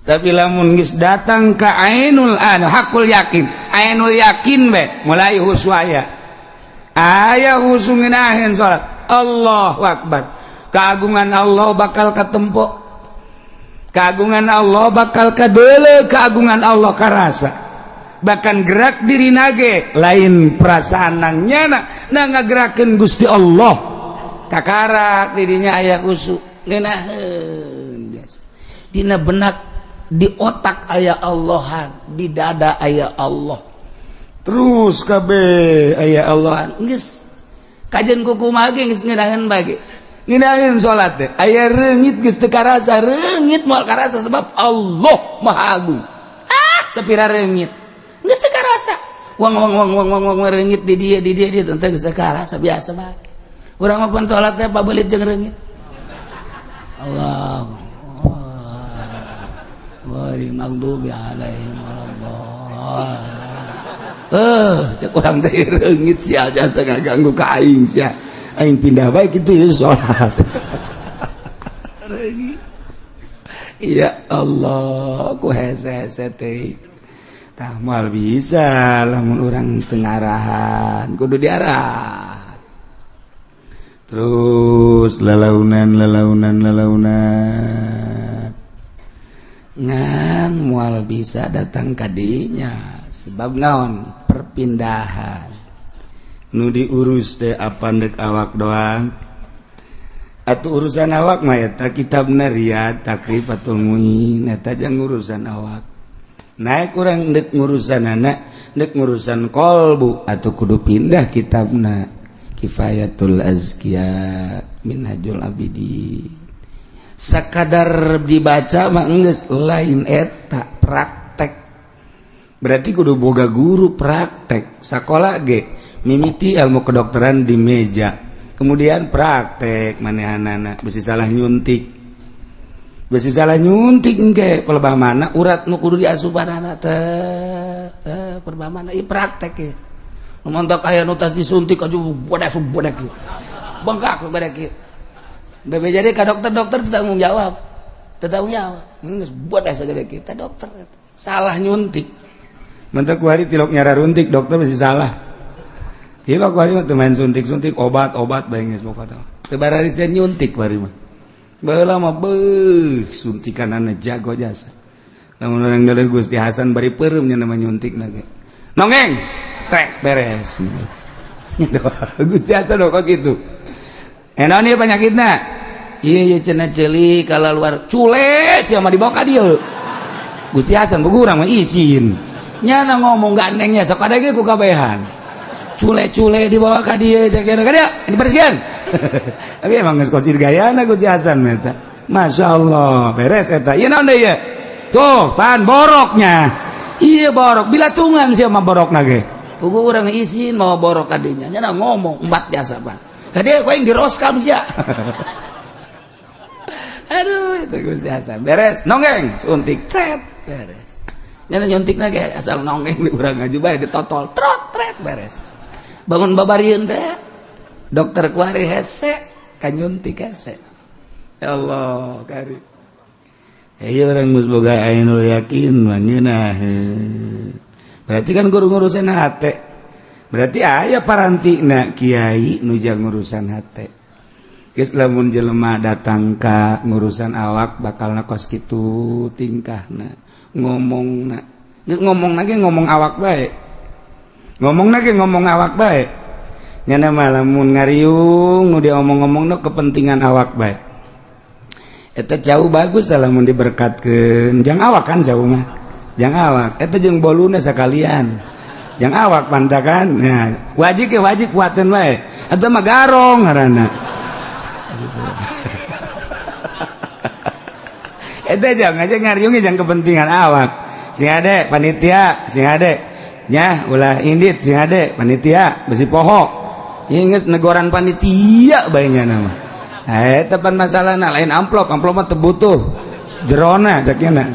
Tapi lamun geus datang ka ainul anu hakul yakin, ainul yakin be mulai husu aya. Aya husu ngeunaheun salat. Allahu akbar. Keagungan Allah bakal katempo. Keagungan Allah bakal kadeuleu, keagungan Allah karasa. Bahkan gerak diri nage lain perasaan nang nyana na ngagerakeun Gusti Allah. Kakarak dirinya aya khusu ngeunaheun biasa. Dina benak di otak aya Allahan, di dada aya Allah. Terus kabeh aya Allahan. Geus kajen kukumaha ge geus ngeunaheun bae ge. Ngeunaheun salat teh aya reungit geus teu karasa, reungit moal karasa sebab Allah Maha Agung. Ah, sapira reungit. Geus teu karasa. Wang wang wang wang wang wang reungit di dieu di dieu di teu geus teu karasa biasa bae. Urang mah pun salat teh pabelit jeung reungit. Allah. Ghairil maghdubi alaihim waladdallin. Cek urang teh reungit sia jasa ngaganggu ka aing sia. Aing pindah bae kitu ya salat. Reungit. Ya Allah, ku hese-hese teh. Tah moal bisa lamun urang teu ngarahan, kudu diarah. Terus lalaunan lalaunan lalaunan. Ngan moal bisa datang kadinya sebab naon perpindahan. Nu diurus teh apa ndek awak doang. Atau urusan awak mah eta kitabna Riyad Takrifatul Muin, eta jang urusan awak. Naik urang dek ngurusan anak, dek ngurusan kolbu atau kudu pindah kitabna Kifayatul Azkiya Minhajul Abidin. Sakadar dibaca mah geus lain eta praktek. Berarti kudu boga guru praktek. Sakola ge mimiti ilmu kedokteran di meja, kemudian praktek manehanana besi salah nyuntik. Besi salah nyuntik engke pelebah mana urat nu kudu diasupanana teh teh pelebah mana ieu praktek ye. Nu montok aya nu tas disuntik aja bodak bodak ieu. Bengkak bodak ieu. Bebe jadi ka dokter-dokter tanggung jawab. Tanggung jawab. Geus bodak sagede kita dokter salah nyuntik. Mentak kuari tilok nyara runtik dokter besi salah. Tilok kuari mah teu main suntik-suntik obat-obat bae geus pokona. Teu bararisen nyuntik kuari mah. Baheula mah beuh suntikanana jago jasa. Lamun urang deuleu Gusti Hasan bari peureum nya nama nyuntikna ge. Nongeng trek beres. Gusti Hasan kok kitu. Naon ieu penyakitna? Ieu ieu cenah ceuli kalaluar cule sia mah dibawa ka dieu. Gusti Hasan buku urang mah izin. Nyana ngomong gandengnya sok ada ge ku kabehan. Cule-cule dibawa ka dieu cek ka dieu dibersihan. Tapi emang geus kos gayana Gusti Hasan eta. Masya Allah, beres eta. Ieu naon deui ieu? Tuh, pan boroknya. Iya borok, bila tungan sia mah borokna ge. Pugu urang izin mau borok ka dinya. Nyana ngomong empat jasa pan. Ka dieu ku aing diroskam sia. Aduh, itu Gusti Hasan. Beres, nonggeng, suntik, tret, beres. Nyana nyuntikna ge asal nonggeng di urang ngaju bae ditotol, trot, tret, beres. Bangun babarieun teh. Dokter kuari hese, kanyuntik hese. Ya Allah, kari. Ieu urang geus boga ainul yakin mah ngeunah. Berarti kan guru ngurusan hate. Berarti aya parantina kiai nu jang ngurusan hate. Geus lamun jelema datang ka ngurusan awak bakalna kos kitu tingkahna, ngomongna. Geus ngomongna ge ngomong awak bae. Ngomongna ge ngomong awak bae. Nyana mah lamun ngariung nu diomong-omongna kepentingan awak bae. Eta jauh bagus lamun diberkatkeun. Jang awak kan jauh mah. Jang awak eta jeung boluna sakalian. Jang awak pantakan. Nah, wajib ke wajib kuateun wae. Eta mah garong ngaranna. Eta jang aja ngariung jang kepentingan awak. Sing ade panitia, sing ade nya ulah indit sing ade panitia besi poho. Ieu geus negoran panitia bae nya nama. Eta pan masalahna lain amplop, amplop mah teu butuh. Jerona cek nya.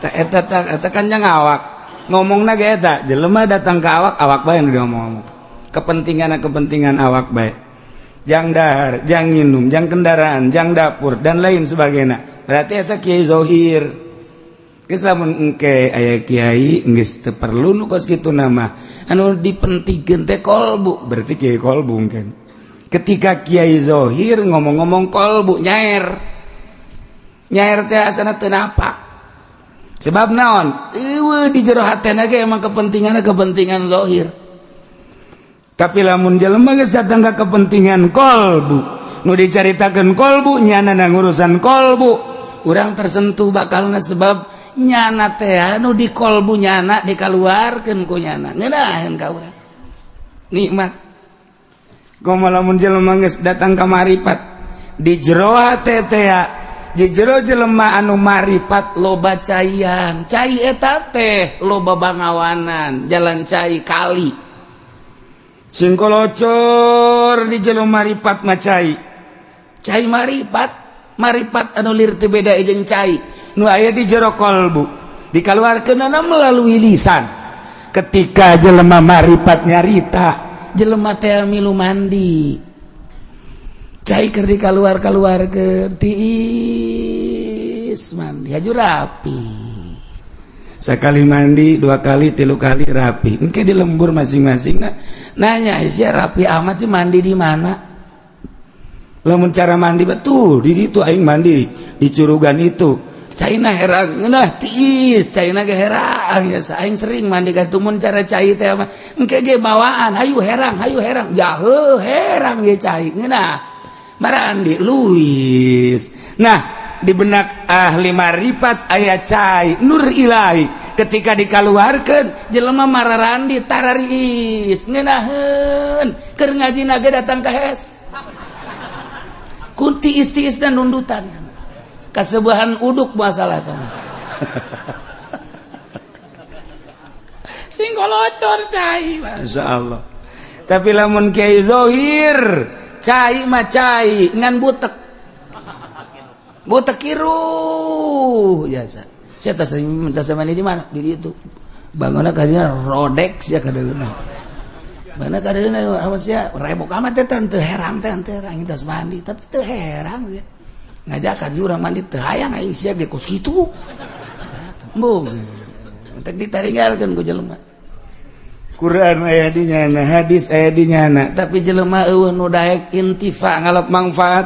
Eta eta kan jang awak. Ngomongna ge eta, jelema datang ke awak, awak bae nu diomong-omong. Kepentingan awak bae. Jang dahar, jang nginum, jang kendaraan, jang dapur dan lain sebagainya. Berarti eta kiai zohir. Geus lamun engke aya kiai geus teu perlu nu kos kitu nama. Anu dipentingkeun teh kolbu, berarti kiai kolbu engke. Ketika kiai zohir ngomong-ngomong kolbu nyaer. Nyaer teh asana teu napak. Sebab naon? Eueuh di jero hatena ge emang kepentingan zohir. Tapi lamun jelema geus datang ka kepentingan kolbu, nu dicaritakeun kolbu nyana na ngurusan kolbu, urang tersentuh bakalna sebab nyana teh nu di kolbu nyana dikaluarkeun ku nyana. Ngeunaheun ka urang. Nikmat. Komo lamun jelema geus datang ka maripat di jero hate teh di jero jelema anu maripat loba caian, cai eta teh loba bangawanan, jalan cai kali. Singkolocor di jero maripat mah cai. Cai maripat, maripat anu lir teu beda jeung cai. Nu aya di jero kolbu, dikaluarkeunana melalui lisan. Ketika jelema maripat nyarita, jelema teh milu mandi. Cai keur dikaluar-kaluarkeun tiis mandi haju rapi. Sekali mandi, dua kali, tilu kali rapi. Engke di lembur masing-masing nah, nanya sia rapi amat sih mandi di mana? Lamun cara mandi betul di ditu aing mandi di curugan itu. Caina herang ngeunah tiis, caina ge herang ya aing sering mandi ka mun cara cai teh mah engke ge bawaan hayu herang jaheuh herang ge cai ngeunah. Marandi Luis. Nah, di benak ahli marifat aya cai nur ilahi, ketika dikaluarkeun jelema mararandi tarariis ngeunaheun, keur ngaji naga datang ka hes kunti istiis dan nundutan kasebahan uduk masalah teh sing golocor cai, Masya Allah. Tapi lamun Kiai Zohir cai mah cai ngan butek butek kiruh biasa. Saya tas minta sama ini di mana? Di itu bangunnya kadinya rodek sia kadeuleuna. Mana kadeuleuna awas sia rebok amat teh teu herang teh teu herang tas mandi tapi teu herang sia. Ngajakan jurang mandi teu hayang aing sia ge kos kitu. Embung. Entek ditaringgalkeun ku jelema. Quran aya di nyana, hadis aya di nyana, tapi jelema eueuh nu daek intifa ngalap manfaat.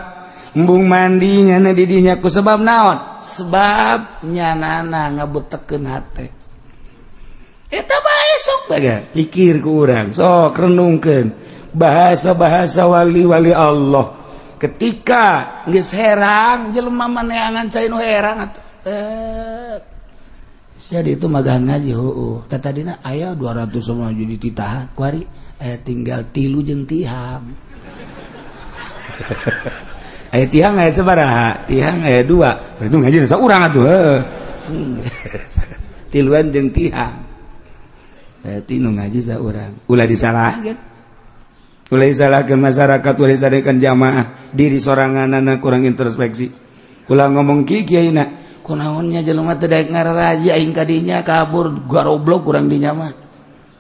Embung mandi nyana di dinya ku sebab naon? Sebab nyanana ngabutekeun hate. Eta bae sok baga pikir ku urang, sok renungkeun bahasa-bahasa wali-wali Allah. Ketika geus herang jelema maneangan cai nu herang atuh. Tek. Sia di itu magahan ngaji heueuh. Tah tadina aya 200 sama jadi titahan. Kuari aya tinggal 3 jeung tihang. Aya tihang aya sabaraha? Tihang aya 2. Berarti ngaji saurang atuh heueuh. Tiluan jeung tihang. Berarti nu ngaji saurang. Ulah disalahkeun. Ulah disalahkeun masyarakat, ulah disalahkeun jamaah, diri soranganana kurang introspeksi. Ulah ngomong kieu kiaina. Kunaonnya jelema teu daek ngararaji aing kadinya kabur garoblok kurang dinya mah.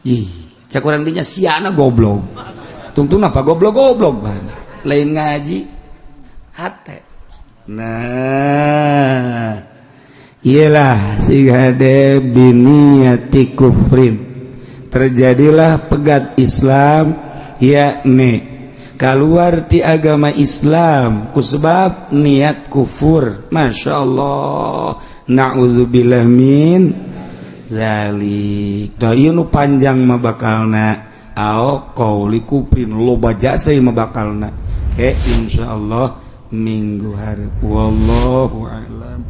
Ih, cak kurang dinya siana goblok. Tungtung apa goblok-goblok ban. Lain ngaji hate. Nah, iyalah sigade biniyati kufrin. Terjadilah pegat Islam yakni keluar ti agama Islam kusebab niat kufur. Masya Allah, na'udzubillah min zalik. Tah ieu nu panjang mah bakalna ao qauli kufrin loba jasa mah bakalna. Ke insyaallah minggu hareup, wallahu a'lam.